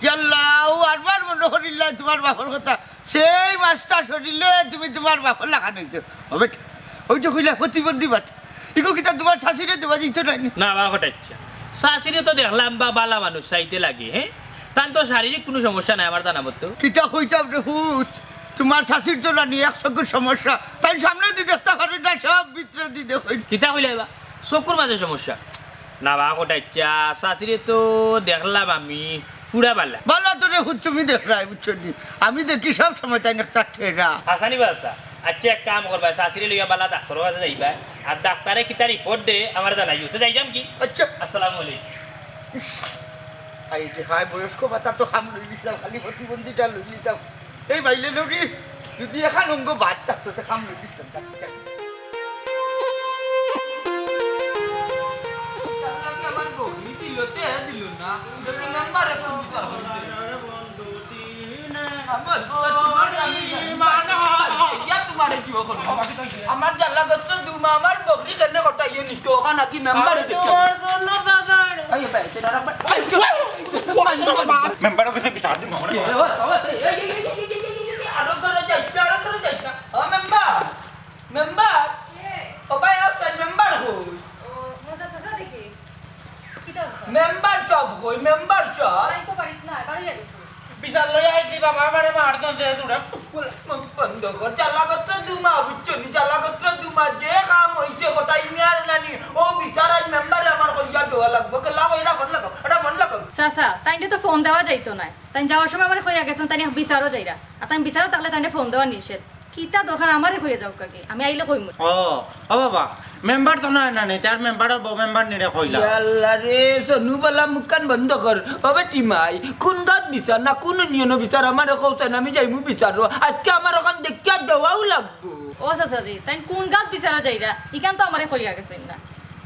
ইয়াল্লা, ও আরবার মনে করিল্লা তোমার বাপর কথা। সেই মাস্টার শরীরে তুমি তোমার বাপর লাখান হইছো। ও বেটা, ওই যে কইলা প্রতিবন্ধী ভাতা। ইগো কিতা তোমার শাশুড়ি দেওয়া দিত নাই নি? না, বা হঠাৎ ইচ্ছা। শাশুড়ি তো দেখলাম বা বালা মানুষ চাইতে লাগে, হ্যাঁ? তান তো শারীরিক কোনো সমস্যা নাই আমার জানা মতো। কিতা কইতাম রে হুত? তোমার শাশুড়ি তো নানি এক চকুর সমস্যা। তাই সামনে দি দেখতে পারে না, সব ভিতরে দি দেখইন। কিতা কইলে বা? চকুর মাঝে সমস্যা? না বা হঠাৎ ইচ্ছা। শাশুড়ি তো দেখলাম আমি পুরা বালা। বালা তো রে হুত তুমি দেখরায়, বুঝছো নি? আমি দেখি সব সময় তাই একটা ঠেরা। হাসানি বাসা। আচ্ছা, এক কাম করবা, শাশুড়ি লইয়া বালা ডাক্তারর কাছে যাইবা। আর ডাক্তারে কিতা রিপোর্ট দে, আমার জানাইও। তো যাইতাম কি? আচ্ছা। আসসালামু আলাইকুম। ইস, হায় রে হায়, বয়স্ক ভাতা তো কাম লই নিছিলাম, খালি প্রতিবন্ধীটা লই নিতাম। এই বাইলে লড়ি, যদি এখান অঙ্গ বাদ থাকতো, তো কাম লই নিছিলাম। আমার বগি দিল, তে দিল না। দেখি মেম্বারে কোন বিচার করি দে। আমার তোমারে কি করবো? আমার জ্বালা গোত্র দুমা, আমার বকরি কেনে কটাইয়ে নিত, ওখান নাকি মেম্বারে দেখতে। তোমার জন্য দাদা। এই ভাই, এটা রাখ ভাই। মেম্বারর কাছে বিচার দিমু আমরা। এ, ও, ও, এই, এই, আরো ঘরে যাই, আরো ঘরে যাই। ও মেম্বার, মেম্বার। কে? ও ভাই, আপনার মেম্বার কই? ও, মজা চাচা দেখি। কিতা অইছে? মেম্বার সাব কই, মেম্বার সাব? তাই তো বাড়িত নাই, বাড়ি গেছে। বিচার লই আইছি বাবা, আমারে মারছইন যে দূরে। মুখ বন্ধ কর, জ্বালা গোত্র দুমা, বুঝছো নি? জ্বালা গোত্র দুমা, যে কাম অইছে গোটাই মিয়ার নানি, ও বিচার আজ মেম্বারে আমার করিয়া দেওয়া লাগবো। কে লাগাও, এটা ফোন লাগাও, এটা ফোন লাগাও। চাচা, তাইনরে তো ফোন দেওয়া যাইতো না। তাইন যাওয়ার সময় আমারে কইয়া গেছইন, তাইন বিচারো যাইরা। আর তাইন বিচারো থাকলে তাইনরে ফোন দেওয়া নিষেধ। কিতা দরকার আমারে কইয়া যাউক্কা গি, আমি আইলে কইমু। ও, ও বাবা, মেম্বার তো নায় নানি, তার মেম্বারর বউ মেম্বারনিরে কইলা। ইয়াল্লা রে, সনু বালা মুখখান বন্ধ কর। ও বেটি মাই, কোন গাঁওত বিচার না কোন ইউনিয়নো বিচার আমারে কও চাইন, আমি যাইমু বিচারো। আজকে আমার ওখান দেখিয়া দেওয়াও লাগবো। ও চাচা জি, তাইন কোন গাঁওত বিচারো যাইরা, ইখান তো আমারে কইয়া গেছইন না।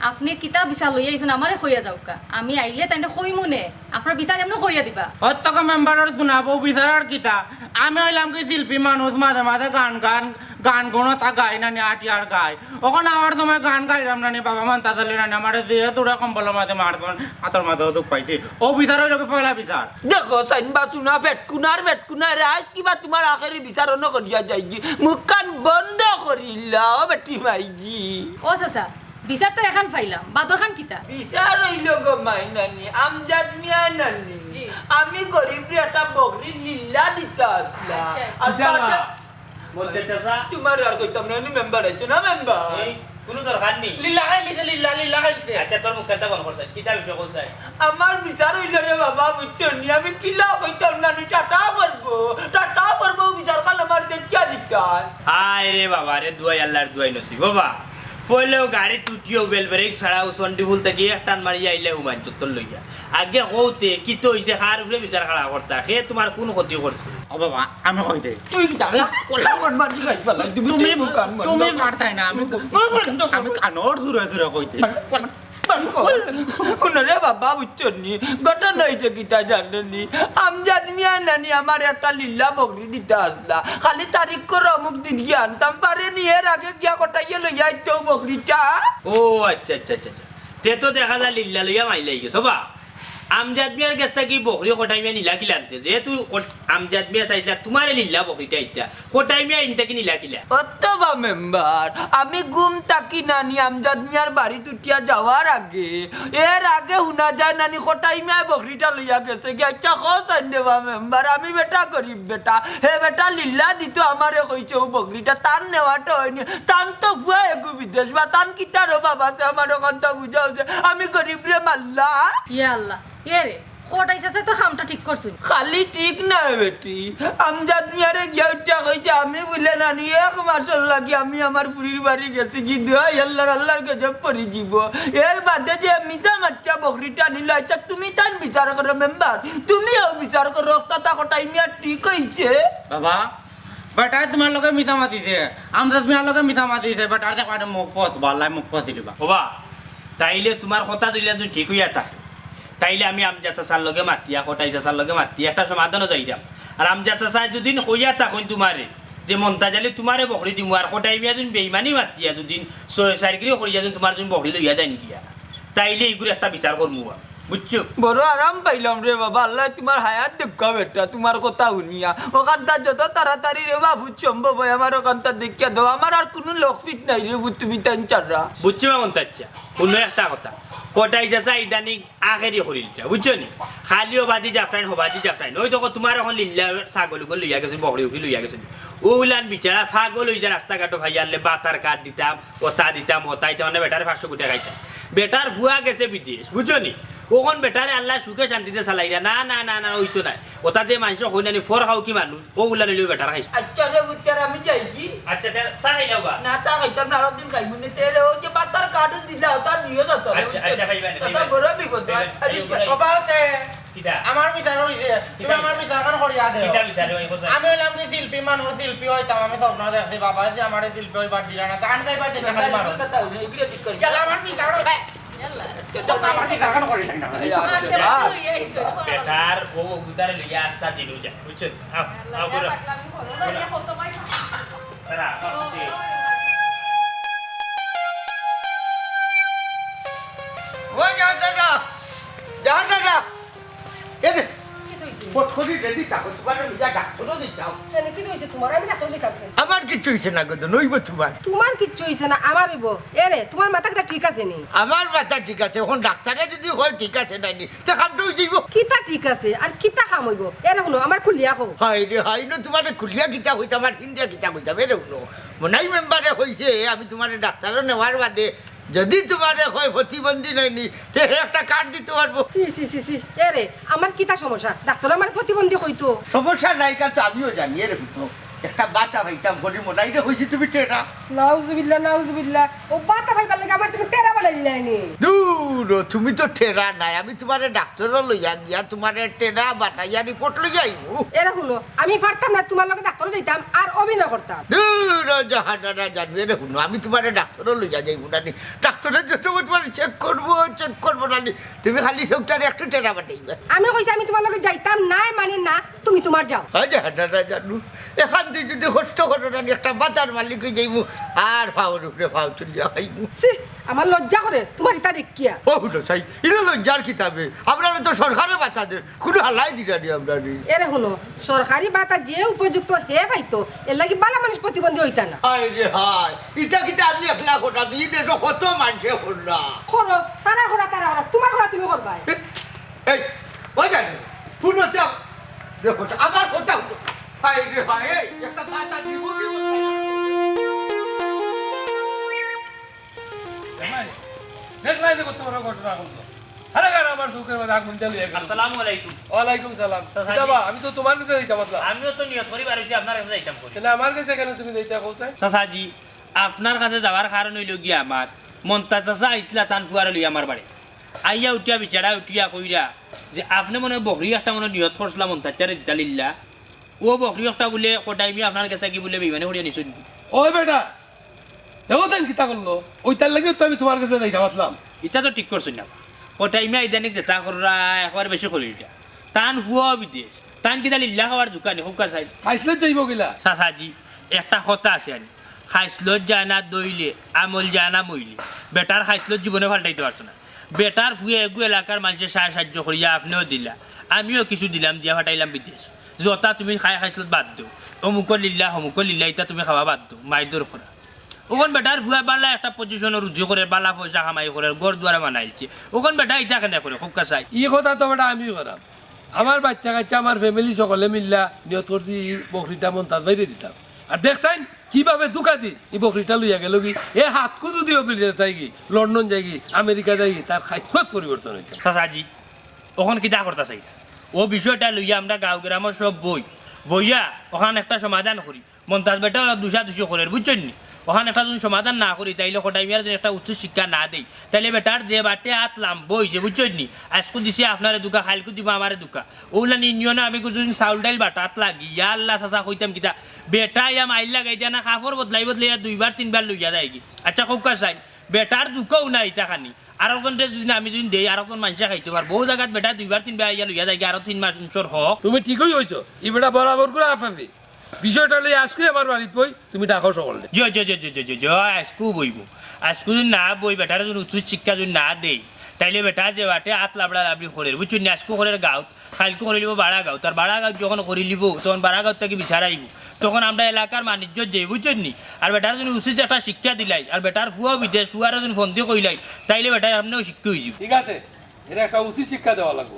আপনে কিতা বিচার লইয়া আইছইন আমারে কইয়া যাউক্কা, আমি আইলে তাইনরে কইমু নে। আপনার বিচার এমনে করিয়া দিবা। অত টাকা মেম্বারর শুনাবো, বিচার আর কিতা? আমি অইলাম কি শিল্পী মানুষ, মাঝে মাঝে গান গান, গান গুনো তা গাই নানি, আটিয়ার গাই। অখন আমার সময় গান গাইরাম নানি, বাবা মন্তাজ আলী নানি, আমারে যে দূরে কম্বলর মাঝে মারছইন, আতর মাঝেও দুখ পাইছি। ও বিচার অইলো কি পয়লা বিচার? দেখো, চাইন বা শুনা, পেটকুনার, পেটকুনার, আজ কিবা তোমার আখেরি বিচার অনো করিয়া যাইগি। মুখখান বন্ধ করিলা, ও বেটি মাইজি। ও চাচা, বিচার তো এখান পাইলাম, বাদর খান কিতা? বিচার অইলো গো মাই নানি, আমজাদ মিয়া নানি। জি। আমি গরিবরে একটা বকরি লিল্লা দিতা আছলা। আচ্ছা, আচ্ছা। আর বাদে মন্তাজ চাচা। তোমারে আর কইতাম না, আমি মেম্বার আইছো না মেম্বার। এই, কুনু দরকার নি। লিল্লা খাইলিছে, লিল্লা, লিল্লা খাইলিছে। আচ্ছা, তোর মুখ কান্তা বন্ধ করছে। কিতা বিষয় কইছাই? আমার বিচার অইলো রে বাবা, বুঝছো নি? আমি কিলা কইতাম না নি, টাটা পড়বো, টাটা পড়বো, বিচার খান আমার দেখিয়া দিতাম। হায় রে বাবা রে, দুয়াই আল্লাহর দুয়াই নসিব। বাবা, পয়লাউ গাড়িত উঠিয়াউ বেল ব্রেক ছাড়াউ সন্ডি ফুল থাকি এক টান মারিয়া আইলে হুমায়ুন চত্বর লইয়া। আগে কওতে, কিতা অইছে, কার উপরে বিচার খাড়া করতা? হে তুমার কুন ক্ষতি করছে? ও বাবা, আমি কই দে। তুই কিতা? ওলা মন মারি খাই ফালাই, তুমি তুমি, মুখ কান বন্ধ তুমি কর। পারতায় না, আমি মুখ বন্ধ কর। আমি কানর সুরে সুরে কই দে। হুনো রে বাবা, বুঝছো নি? ঘটনা অইছে কিতা জানো নি? আমজাদ মিয়া নানি আমার একটা লিল্লা বকরি দিতা আসলা। খালি তারিখ করো, অমুক দিন গিয়া আনতাম, পারে নি, এর আগে গিয়া কটাইয়া লইয়া আইতো বকরিটা। ও আচ্ছা, আচ্ছা, আচ্ছা, আচ্ছা। তে তো দেখা যায় লিল্লা লইয়া মাইলাই গেছো বা। আমজাদ মিয়ার গেছ থাকি বকরি কটাই মিয়া নিলা কিলা আনতে? যেহেতু কট-, আমজাদ মিয়া চাইছিলা তুমারে লিল্লা বকরিটা ইতা, কটাই মিয়া ইন থাকি নিলা কিলা? অথবা মেম্বার, আমি ঘুম থাকি নানি আমজাদ মিয়ার বাড়িত উঠিয়া যাওয়ার আগে, এর আগে হুনা যায় নানি কটাই মিয়া বকরিটা লইয়া গেছে গি। আচ্ছা, কও চাইন রে বা মেম্বার, আমি বেটা গরিব বেটা, হে বেটা লিল্লা দিতো আমারে কইছে অউ বকরিটা, তান নেওয়াটা অয়নি, তান তো ফুয়া এগু বিদেশ বা, তান কিতার অভাব আছে আমার অখানতা বুঝাও যে আমি গরিবরে মারলা। ইয়া আল্লাহ, ইয়ে রে, কটাই চাচায় তো কামটা ঠিক করছইন। খালি ঠিক নায় বেটি, আমজাদ মিয়ারে গিয়া উঠিয়া কইছে, আমি বুলে নানি এক মাসর লাগি আমি আমার ফুরির বাড়ি গেছি গি, দুয়াই আল্লাহর, আল্লাহর গজব পড়ি যিবো। এর বাদে যে মিছা মাতিয়া বকরিটা নিলো, আচ্ছা তুমি তান বিচার করো মেম্বার, তুমি অউ বিচার করো, অখটা তা কটাই মিয়া ঠিক অইছে। বাবা, বেটায় তুমার লগে মিছা মাতিছে, আমজাদ মিয়ার লগে মিছা মাতিছে, বেটার দেখবায় মুখ ফসবো, আল্লায় মুখ ফসি দিবা। ওবা, তাইলে তুমার কথা দুইলা যদি ঠিক অইয়া থাকে, তাইলে আমি আমজাদ চাচার লগে মাতিয়া, কটাই চাচার লগে মাতিয়া একটা সমাধানো যাইরাম। আর আমজাদ চাচায় যুদি কইয়া থাকইন তুমারে, যে মন্তাজ আলী তুমারে বকরি দিমু, আর কটাই মিয়া যুদি বেইমানি মাতিয়া যুদি ছয় চাইরগিরি করিয়া যুদি তুমার যুদি বকরি লইয়া যাইন গিয়া, তাইলে ইগুর একটা বিচার করমু আমি। বুঝছো? বড় আরাম পাইলাম রে বাবা, আল্লায় তুমার হায়াত দেউক্কা বেটা, তুমার কথা হুনিয়া। অখানতা যত তাড়াতাড়ি রে বা ফুত সম্ভব অয় আমার অখানতা দেখিয়া দেও, আমার আর কুনু লকপিট নাই রে ফুত তুমি তাইন ছাড়া। বুঝছো বা মন্তাজ চাচা? হুনো একটা কথা, কটাই চাচা ইদানিং আখেরি করিলতা, বুঝছো নি? খালি অবাদি জাপটাইন, হবাদি জাপটাইন। অউ দেখো তুমার অখন লিল্লা ছাগল উগল লইয়া গেছইন, বকরি উকরি লইয়া গেছইন। অউলান বিচারা পাগল অইযায় রাস্তাঘাটো পাইলে বাতার কাঠ দিতাম, অতা দিতাম, অতা দিতাম, মানে বেটারে পাঁচশো কোটি খাইতাম। বেটার ফুয়া গেছে বিদেশ, বুঝছো নি? অখন বেটারে আল্লায় সুখে শান্তিতে চালাইরা। না, না, না, না, অইতো নায়। অতা যে মানষে কইন নানি, ফর খাউকি মানুষ, অউলান অইলো বেটার খাইছে। আচ্ছা রে, উত্তর আমি যাই কি? আচ্ছা, তে চা খাইলাও বা? না, চা খাইতাম না, আরো দিন খাইমু নে। তে রে, অউ যে বাতার কাঠও দিলা, অতা দিও না তো, আচ্ছা, উত্তর। আচ্ছা, খাইবা নে, চাচা, খাইবা নে। বড় বিপদ, খাইবা নে, আরে, খাইবা নে। বাবা আছে। কিতা? আমার বিচার অইছে। তুমি কিতা? আমার বিচার খান করিয়া দেও। কিতা বিচার অইছে? আমি অইলাম কি শিল্পী মানুষ, শিল্পী অইতাম, আমি স্বপ্ন দেখছি, বাবা যে আমারে শিল্পী অইবার দিলা না, তে আমি যাইবার দিন খালি মারো। কথা হুনো, এগুলো ঠিক করি। গেল আমার বিচার অইছে। বাবা, আমি কারণ করি নাই না। এই, আচ্ছা, আচ্ছা। বেটার বউ গুতারে লইয়া আস্তা দিন যা, বুঝছো? আও, আও, ঘুরো। দাঁড়া, আও, ও জাহান দাদা, জাহান দাদা, এ দে। কিতা অইছে? ফটফটি রেডি থাকো, তুমারে লইয়া ডাক্তারও দিতাম। কেনে, কিতা অইছে তুমার? আমি ডাক্তার দেখাইতাম। আমার কিচ্ছু অইছে না গো, নইব তুমার। তুমার কিচ্ছু অইছে না, আমার অইব। এরে, তুমার মাথা কিতা ঠিক আছে নি? আমার মাথা ঠিক আছে, অখন ডাক্তারে যুদি কয় ঠিক আছে নানি, তে কামটা অই যাইব। কিতা ঠিক আছে আর কিতা কাম অইব? এরে হুনো, আমারে খুলিয়া কও। হায় রে হায়, ইনো তুমারে খুলিয়া কিতা কইতাম আর হিন্দিয়া কিতা কইতাম, এরে হুনো। মনাই মেম্বারে কইছে, আমি তুমারে ডাক্তারও নেওয়ার বাদে যুদি তুমারে কয় প্রতিবন্ধী নায়নি, তে হে একটা কার্ড দিতো পারবো। ছি, ছি, ছি, ছি। এরে, আমার কিতা সমস্যা? ডাক্তারে আমারে প্রতিবন্ধী কইতো। সমস্যা নাই, কারণ তো আমিও জানি, এরে হুনো। একটা বাতা পাইতাম, বলি মনাইরে কইছি তুমি টেরা। নাউজুবিল্লাহ, নাউজুবিল্লাহ। ও বাতা পাইবার লাগি আমারে তুমি টেরা বানাই দিলায়নি। দূর, ও তুমি তো টেরা নায়। আমি তুমারে ডাক্তারও লইয়া গিয়া তুমারে টেরা বানাইয়া রিপোর্ট লইয়া আইমু। এরে হুনো, আমি পারতাম না তুমার লগে ডাক্তারও যাইতাম আর অভিনয় করতাম। দূর, ও জাহানারা জানু, এরে হুনো, আমি তুমারে ডাক্তারও লইয়া যাইমু নানি। ডাক্তারে যত তুমারে চেক করবো, চেক করবো নানি। তুমি খালি চউখটারে একটু টেরা বানাইবা। আমি কইছি আমি তুমার লগে যাইতাম নায়, মানে না, তুমি তুমার যাও। ও জাহানারা জানু, এখান দিয়া যুদি কষ্ট করো নানি, একটা বাতার মালিক অই যাইমু, আর পাওর উপরে পাও তুলিয়া খাইমু। ছি, আমার লজ্জা করে তুমার ইতা দেখিয়া। ও হুনো চাই, ইনো লজ্জার কিতা বে? আমরারে তো সরকারে বাতা দের, কুনু হালাই দিরা নি আমরারে। এরে হুনো, সরকারি বাতা যে উপযুক্ত হে পাইতো, এরলাগি বালা মানুষ প্রতিবন্ধী অইতা না। হায় রে হায়, ইতা কিতা আমি একলা করলাম, ই দেশো কত মানষে করলা। করো, তারা করা, তারা করা, তুমার করা তুমি করবায়। এ, এই, ওই জানো, হুনো তো, দেখো তো, আমার কথা হুনো। হায় রে হায়, এই, একটা বাতা দিব কি বলতে? আরে কত বড় ঘটনা ঘটলো। আরে কার আমার চোখের মধ্যে আগুন দিয়া লইয়া গেল। আসসালামু আলাইকুম। ওয়ালাইকুম সালাম। চাচা কিতা জি। বা, আমি তো তোমার কাছে যাইতাম আছলাম। আমিও তো নিয়ত করি বারইছি আপনার কাছে যাইতাম করি। তাইলে আমার কাছে কেনে তুমি যাইতায় কও চাই? চাচা জি, আপনার কাছে যাওয়ার কারণ অইলো গিয়া আমার মন্তাজ চাচা আইছলা তান ফুয়ারে লইয়া আমার বাড়ি। আইয়া উঠিয়া বেচারা উঠিয়া কইরা যে আপনে মনে অয় বকরি একটা মনে অয় নিয়ত করছলা মন্তাজ চাচারে দিতা লিল্লা। অউ বকরি একটা বুলে কটাই মিয়া আপনার গেছে গি বুলে বেইমানি করিয়া নিছইন। ওই বেটা, দেখো তাইন কিতা করলো, ওইটার লাগিও তো আমি তোমার কাছে যাইতাম আছলাম। ইটা তো ঠিক করছইন না। কটাই মিয়া ইদানিং যেটা কররা একবার বেশি করি ইটা। তান ফুয়াও বিদেশ, তান কিতা লিল্লা খাওয়ার দোকানে, কউক্কা চাই। খাইছলত যাইবো কিলা? চাচা জি, একটা কথা আছে আনি, খাইছলত যায় না দইলে, আমল যায় না মইলে। বেটার খাইছলত জীবনে পাল্টাইতে পারতো না। বেটার ফুয়ে এগু এলাকার মানষে সাহায্য করিয়া আপনেও দিলা, আমিও কিছু দিলাম, দিয়া পাঠাইলাম বিদেশ। যতা তুমি খাই খাইছলত বাদ দেও, অমুকর লিল্লা, হমুকর লিল্লা, ইতা তুমি খাওয়া বাদ দেও, মাইর দর করা। অখন বেটার ফুয়া বালা একটা পজিশনো রুজি করের, বালা পয়সা কামাই করের, ঘর দুয়ার বানাইছে। অখন বেটা ইতা কেনে করে, কউক্কা চাই। ই কথা তো বেটা আমিও কইরাম। আমার বাইচ্চা কাইচ্চা, আমার family সকলে মিল্লা নিয়ত করছি ই বকরিটা মন্তাজ ভাইরে দিতাম। আর দেখছইন কিভাবে ধুকা দি ই বকরিটা লইয়া গেলো গি। এ হাতকু যুদি অফিস যাইগি, লন্ডন যাইগি, আমেরিকা যাইগি, তার খাইছলত পরিবর্তন অইতো। চাচা জি, অখন কিতা করতা চাই? অউ বিষয়টা লইয়া আমরা গাঁও গ্রামর সব বই, বইয়া অখান একটা সমাধান করি। মন্তাজ বেটা দুষাদুষি করের, বুঝছইন নি? অখান একটা যুদি সমাধান না করি, তাইলে কটাই মিয়ারে যুদি একটা উচিত শিক্ষা না দেই, তাইলে বেটার যে বাটে আত লাম্বা অইছে, বুঝছইন নি? আইজকু দিছে আপনারে ধুকা, কাইলকু দিবো আমারে ধুকা। অউলান ইউনিয়নো আমি যুদি চাউল ডাইল বাটাত লাগি, ইয়া আল্লা চাচা কইতাম কিতা, বেটা ইয়া মাইর লাগাই দিয়া না, কাপড় বদলাই বদলাইয়া দুইবার তিনবার লইয়া যায়গি। আচ্ছা, কউক্কা চাই, বেটার ধুকাও না ইতা খানি। আরকজনরে যুদি না আমি যুদি দেই, আরকজন মানষে খাইতো পারবো। অউ জাগাত বেটা দুইবার তিনবার আইয়া লইয়া যায়গি, আরো তিন মাসর হক। তুমি ঠিকই কইছো, ই বেটা বরাবর করে আফাফি। বিষয়টা লইয়া আইজকু আমার বাড়িত বই, তুমি ডাকো সকলরে। জি, জি, জি, আইজকু বইমু। আইজকু যুদি না বই, বেটারে যুদি উচিত শিক্ষা যুদি না দেই, তাইলে বেটা যে বাটে আত লাবড়া লাবড়ি করের, বুঝছইন নি? আইজকু করের গাঁওত, কাইলকু করিলিবো বাড়া গাঁওত, আর বাড়া গাঁওত যখন করিলিবো, তখন বাড়া গাঁওত থাকি বিচার আইবো, তখন আমরা এলাকার মানইজ্জত যাইবো, বুঝছইন নি? আর বেটারে যুদি উচিত একটা শিক্ষা দিলাই, আর বেটার ফুয়াও বিদেশ, ফুয়ারে যুদি ফন্দি কইলাই, তাইলে বেটা সামনেও শিক্ষা অইযিবো। ঠিক আছে, এরে একটা উচিত শিক্ষা দেওয়া লাগবো।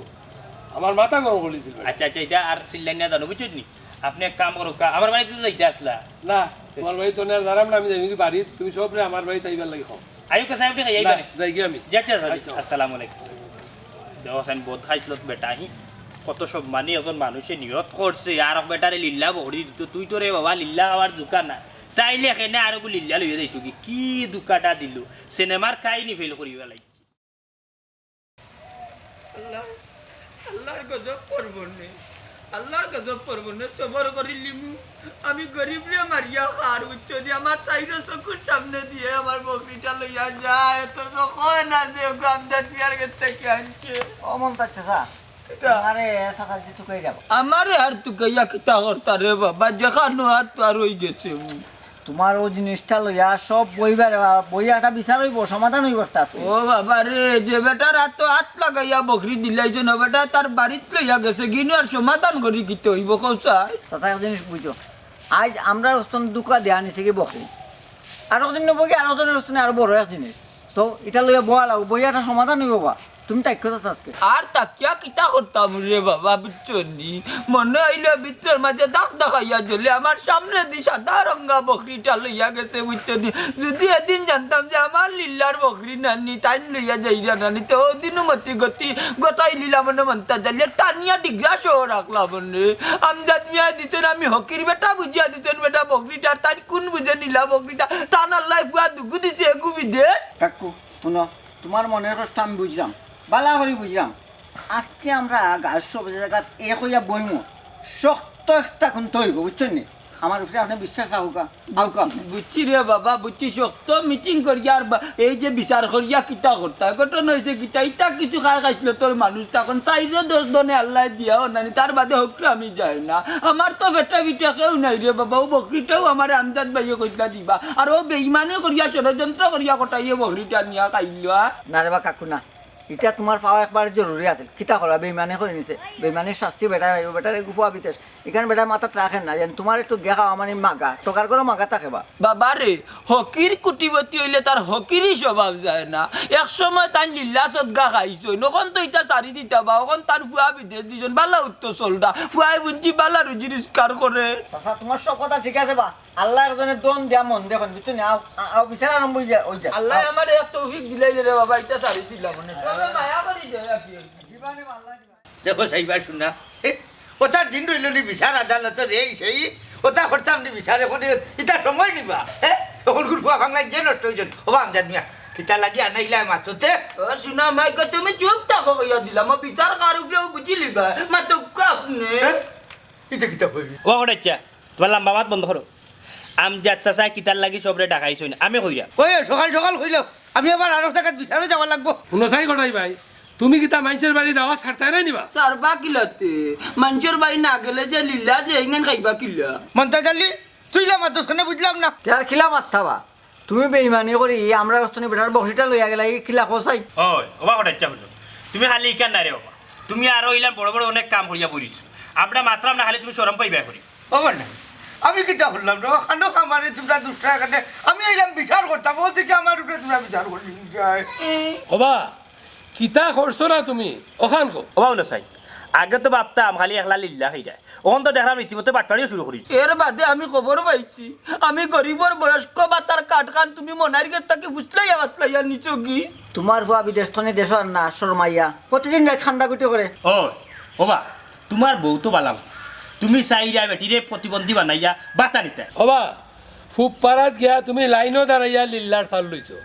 আমার মাথা গরম করিলিছিল। আচ্ছা, আচ্ছা, ইটা আর চিল্লাইন না জানো, বুঝছইন নি? আপনে এক কাম করউক্কা, আমার বাড়িত তো যাইতা আছলা। না, তোমার বাড়িত তো না, দাঁড়াম না, আমি যাইমু কি বাড়িত, তুমি সবরে আমার বাড়িত আইবার লাগি কও। আইউক্কা চাই, আপনে খাইয়া না, যাইবানি। যাইগি আমি। জি, আচ্ছা, আচ্ছা, আচ্ছা। আসসালামু আলাইকুম। দেখো, আমি বদ খাইছলত বেটা, হি। কত সম্মানী একজন মানষে নিয়ত করছে, আরক বেটারে লিল্লা বকরি দিতো, তুই তো রে বাবা লিল্লা খাওয়ার দোকান না। তাইলে কেনে আরকগু লিল্লা লইয়া যাইতো গি? কি ধুকাটা দিলো? সিনেমার কাহিনী fail করিয়া লাইছে। আল্লাহ, আল্লাহর গজব পড়বো নে, আল্লাহর গজব পড়বো নে, সবর করিলিমু। আমি গরিবরে মারিয়া খার, বুঝছো নি? আমার চাইরো চকুর সামনে দিয়া আমার বকরিটা লইয়া যায়, অথচ কয় না যে ওগু আমজাদ মিয়ার গেছ থাকি আনছে। ও মন্তাজ চাচা, কিতা? আমারে চাচায় তুকাই যাবো। আমারে আর তুকাইয়া কিতা করতা রে বাবা, যেখানো আর তো আর অইগেছে। তুমার অউ জিনিসটা লইয়া সব বইবার, বইয়া একটা বিচার অইবো, সমাধান অইবো একটা আছে। ও বাবা রে, যে বেটার আতো আত লাগাইয়া বকরি দিলাইছো না, বেটা তার বাড়িত লইয়া গেছে, গিনু আর সমাধান করি কিতা অইবো, কও চাই? চাচা, এক জিনিস বুঝো, আইজ আমরার অস্তন ধুকা দিয়া নিছে গি বকরি, আরক দিন নবো গি আরক জনর অস্তনে আরো বড় এক জিনিস। তো ইটা লইয়া বওয়া লাগবো, বইয়া একটা সমাধান অইবো বা। তুমি তাইক্কো তো আজকে। আর তাকিয়া কিতা করতাম রে বাবা, বুঝছো নি? মনে অইলো ভিতরর মাঝে দাগ দাগাইয়া জ্বলে, আমার সামনেদি সাদা রঙা বকরিটা লইয়া গেছে, বুঝছো নি? যুদি এদিন জানতাম যে আমার লিল্লার বকরি নানি, তাইন লইয়া যাইরা নানি, তে অউ দিনউ মতি গতি গটাই লিলা মনে মন্তা জালিয়া টানিয়া ডিগরা সহ রাখলাম মনে। আমজাদ মিয়া দিছইন, আমি হকির বেটা বুঝিয়া দিছইন বেটা বকরিটা, তাইন কুন বুঝে নিলা বকরিটা, তান আল্লায় ফুয়া দুগু দিছে এগু বিদেশ। কাকু, হুনো, তুমার মনর কষ্ট আমি বুঝরাম, বালা করি বুঝরাম। আজকে আমরা গাঁওর সব জাগাত এক অইয়া বইমু, শক্ত একটা কুন্তা অইবো, বুঝছইন নি? আমার উপরে আপনে বিশ্বাস রাখউক্কা, আউক্কা আপনে। বুঝছি রে বাবা, বুঝছি, শক্ত meeting করিয়া আর বা-, এই যে বিচার করিয়া কিতা করতা, ঘটনা অইছে কিতা, ইতা কিছু খাই খাইছলতর মানুষ, তখন চাইরো দশ দনে আল্লায় দিয়াও নানি, তার বাদে হকলে আমি যাই না। আমার তো বেটা বিটা কেউ নাই রে বাবা, অউ বকরিটাও আমারে আমজাদ ভাইয়ে কইতলা দিবা, আর অউ বেইমানি করিয়া ষড়যন্ত্র করিয়া কটাইয়ে বকরিটা নিয়া খাইলো, আ? না রে বা কাকু না, ইটা তুমার পাওয়া একবারে জরুরি আছিল। কিতা করবা, বেইমানি করি নিছে। বেইমানির শাস্তি বেটায় পাইবো, বেটার এগু ফুয়া বিদেশ। ইখান বেটায় মাথাত রাখের না, যেন তুমার একটু গেখা মানে মাগা, টোকার ঘরো মাগা থাকে বা। বাবা রে, হকির কুটিপতি অইলে তার হকিরই স্বভাব যায় না। এক সময় তাইন লিল্লা সদকা খাইছইন, অখন তো ইতা ছাড়ি দিতা বা, অখন তান ফুয়া বিদেশ দিছইন, বালা উত্তর চলরা। ফুয়ায় বুঝছি বালা রুজি রোজগার করে। চাচা, তুমার সব কথা ঠিক আছে বা, আল্লায় একজনে দন দিয়া মন দেখইন, বুঝছো নি? আও, আ-, আও, বিচার আরম্ভ অই যা, অই যা। আল্লায় আও। আমারে এক তৌফিক দিলাইলে রে বাবা, ইতা ছাড়ি দিলাম মানে। সবে মায়া করি দেয় আর কি। দিবা নে বা, আল্লায় দিবা। দেখো সাইবা শুনা, হে, ওটার দিন রইল নি বিচার আদালত রে, সেই ওটা করতাম নি বিচার, এখন এ-, ইটা সময় নিবা, হে? এখন গুর ফুয়া ফাংলাই যে নষ্ট অইছইন, ও বা আমজাদ মিয়া, কিতা লাগি আনাইলা মাততে? ও শুনা মাই গো, তুমি চুপ থাকো কইয়া দিলাম, ও বিচার কার উপরে ও বুঝি লিবা, মাতো কাপ নে। হে? ইটা কিতা কইবি? ও কটাইচ্ছা, তুমার লাম্বা মাত বন্ধ করো। আমজাদ চাচায় কিতার লাগি সবরে ডাকাইছইন, আমি কইরাম। ওই সকাল সকাল কইলো, আমি আবার আরো জাগাত বিচারো যাওয়া লাগবো। হুনো চাই কটাই ভাই, তুমি কিতা মাইনষের বাড়ি যাওয়া ছাড়তায় নায় নি বা? ছাড়বা কিলাতে? মাইনষের বাড়ি না গেলে যে লিল্লা যে ইমান খাইবা কিলা? মন্তাজ আলী, তুই লা মাতছস কেনে বুঝলাম না। তে আর কিলা মাততা বা? তুমি বেইমানি করি আমরার অস্তনি বেটার বকরিটা লইয়া গেলায়, ই কিলা কও চাই? ওই, ও বা কটাইচ্ছা হুনো। তুমি খালি ইখান নায় রে বাবা। তুমি আরো ইলান বড় বড় অনেক কাম করিয়া বইছো। আমরা মাতরাম না, খালি তুমি শরম পাইবায় করি। ও বা না, আমি কিতা করলাম রে? অখানো কামারে তুমরা দুষ্টার কাছে, আমি আইলাম বিচার করতাম, ও দিকে আমার উপরে তুমরা বিচার করলি। ও বা, কিতা করছো না তুমি? অখান কও। ও বা হুনো চাই, আগে তো ভাবতাম খালি একলা লিল্লা খাইরায়, অখন তো দেখরাম রীতিমতো বাটপারিও শুরু করি। এর বাদে আমি খবর পাইছি, আমি গরিবর বয়স্ক ভাতার কার্ডখান তুমি মনাইর গেছ থাকি ফুসলাইয়া ফাসলাইয়া নিছো গি? তুমার ফুয়া বিদেশ থনে দেশো আর না, শরমাইয়া। প্রতিদিন রাইত কান্দা-কুটি করে। ও, ও বা, তুমার বউ তো বালা। তুমি চাইরায় বেটিরে প্রতিবন্ধী বানাইয়া ভাতা নিতায়। ও বা, ফুবপাড়াত গিয়া তুমি লাইনো দাঁড়াইয়া লিল্লার চাউল লইছো।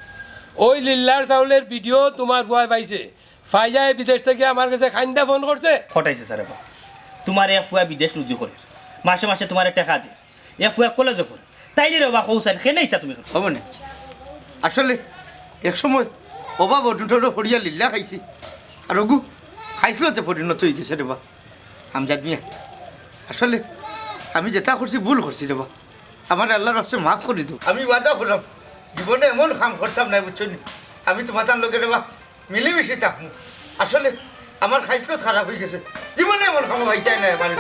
ওই লিল্লার চাউলের ভিডিও তুমার ফুয়ায় পাইছে। পাইয়া বিদেশ থাকি আমার গেছে কাইন্দা ফোন করছে। কটাইছে স্যার, এবার তুমার এক ফুয়া বিদেশ রুজি করে, মাসে মাসে তুমারে টেকা দে, এক ফুয়া কলেজো পড়ে, তাইলে রে বাবা কও চাইন, কেনে ইতা তুমি করো? ও বা নে, আসলে এক সময় অভাব অনটনো পড়িয়া লিল্লা খাইছি, আর অগু খাইছলতে পরিণত অইগেছে রে বা। আমজাদ মিয়া, আসলে আমি যেতা করছি ভুল করছি রে বা। আমারে আল্লার ওয়াস্তে মাফ করি দেও। আমি ওয়াদা করলাম, জীবনে এমন কাম করতাম নায়, বুঝছো নি? আমি তুমার তান লগে রে বা মিলিমিশি থাকমু। আসলে আমার খাইছলত খারাপ অইগেছে, জীবনে এমন কামো পাইতায় নায় আমারে।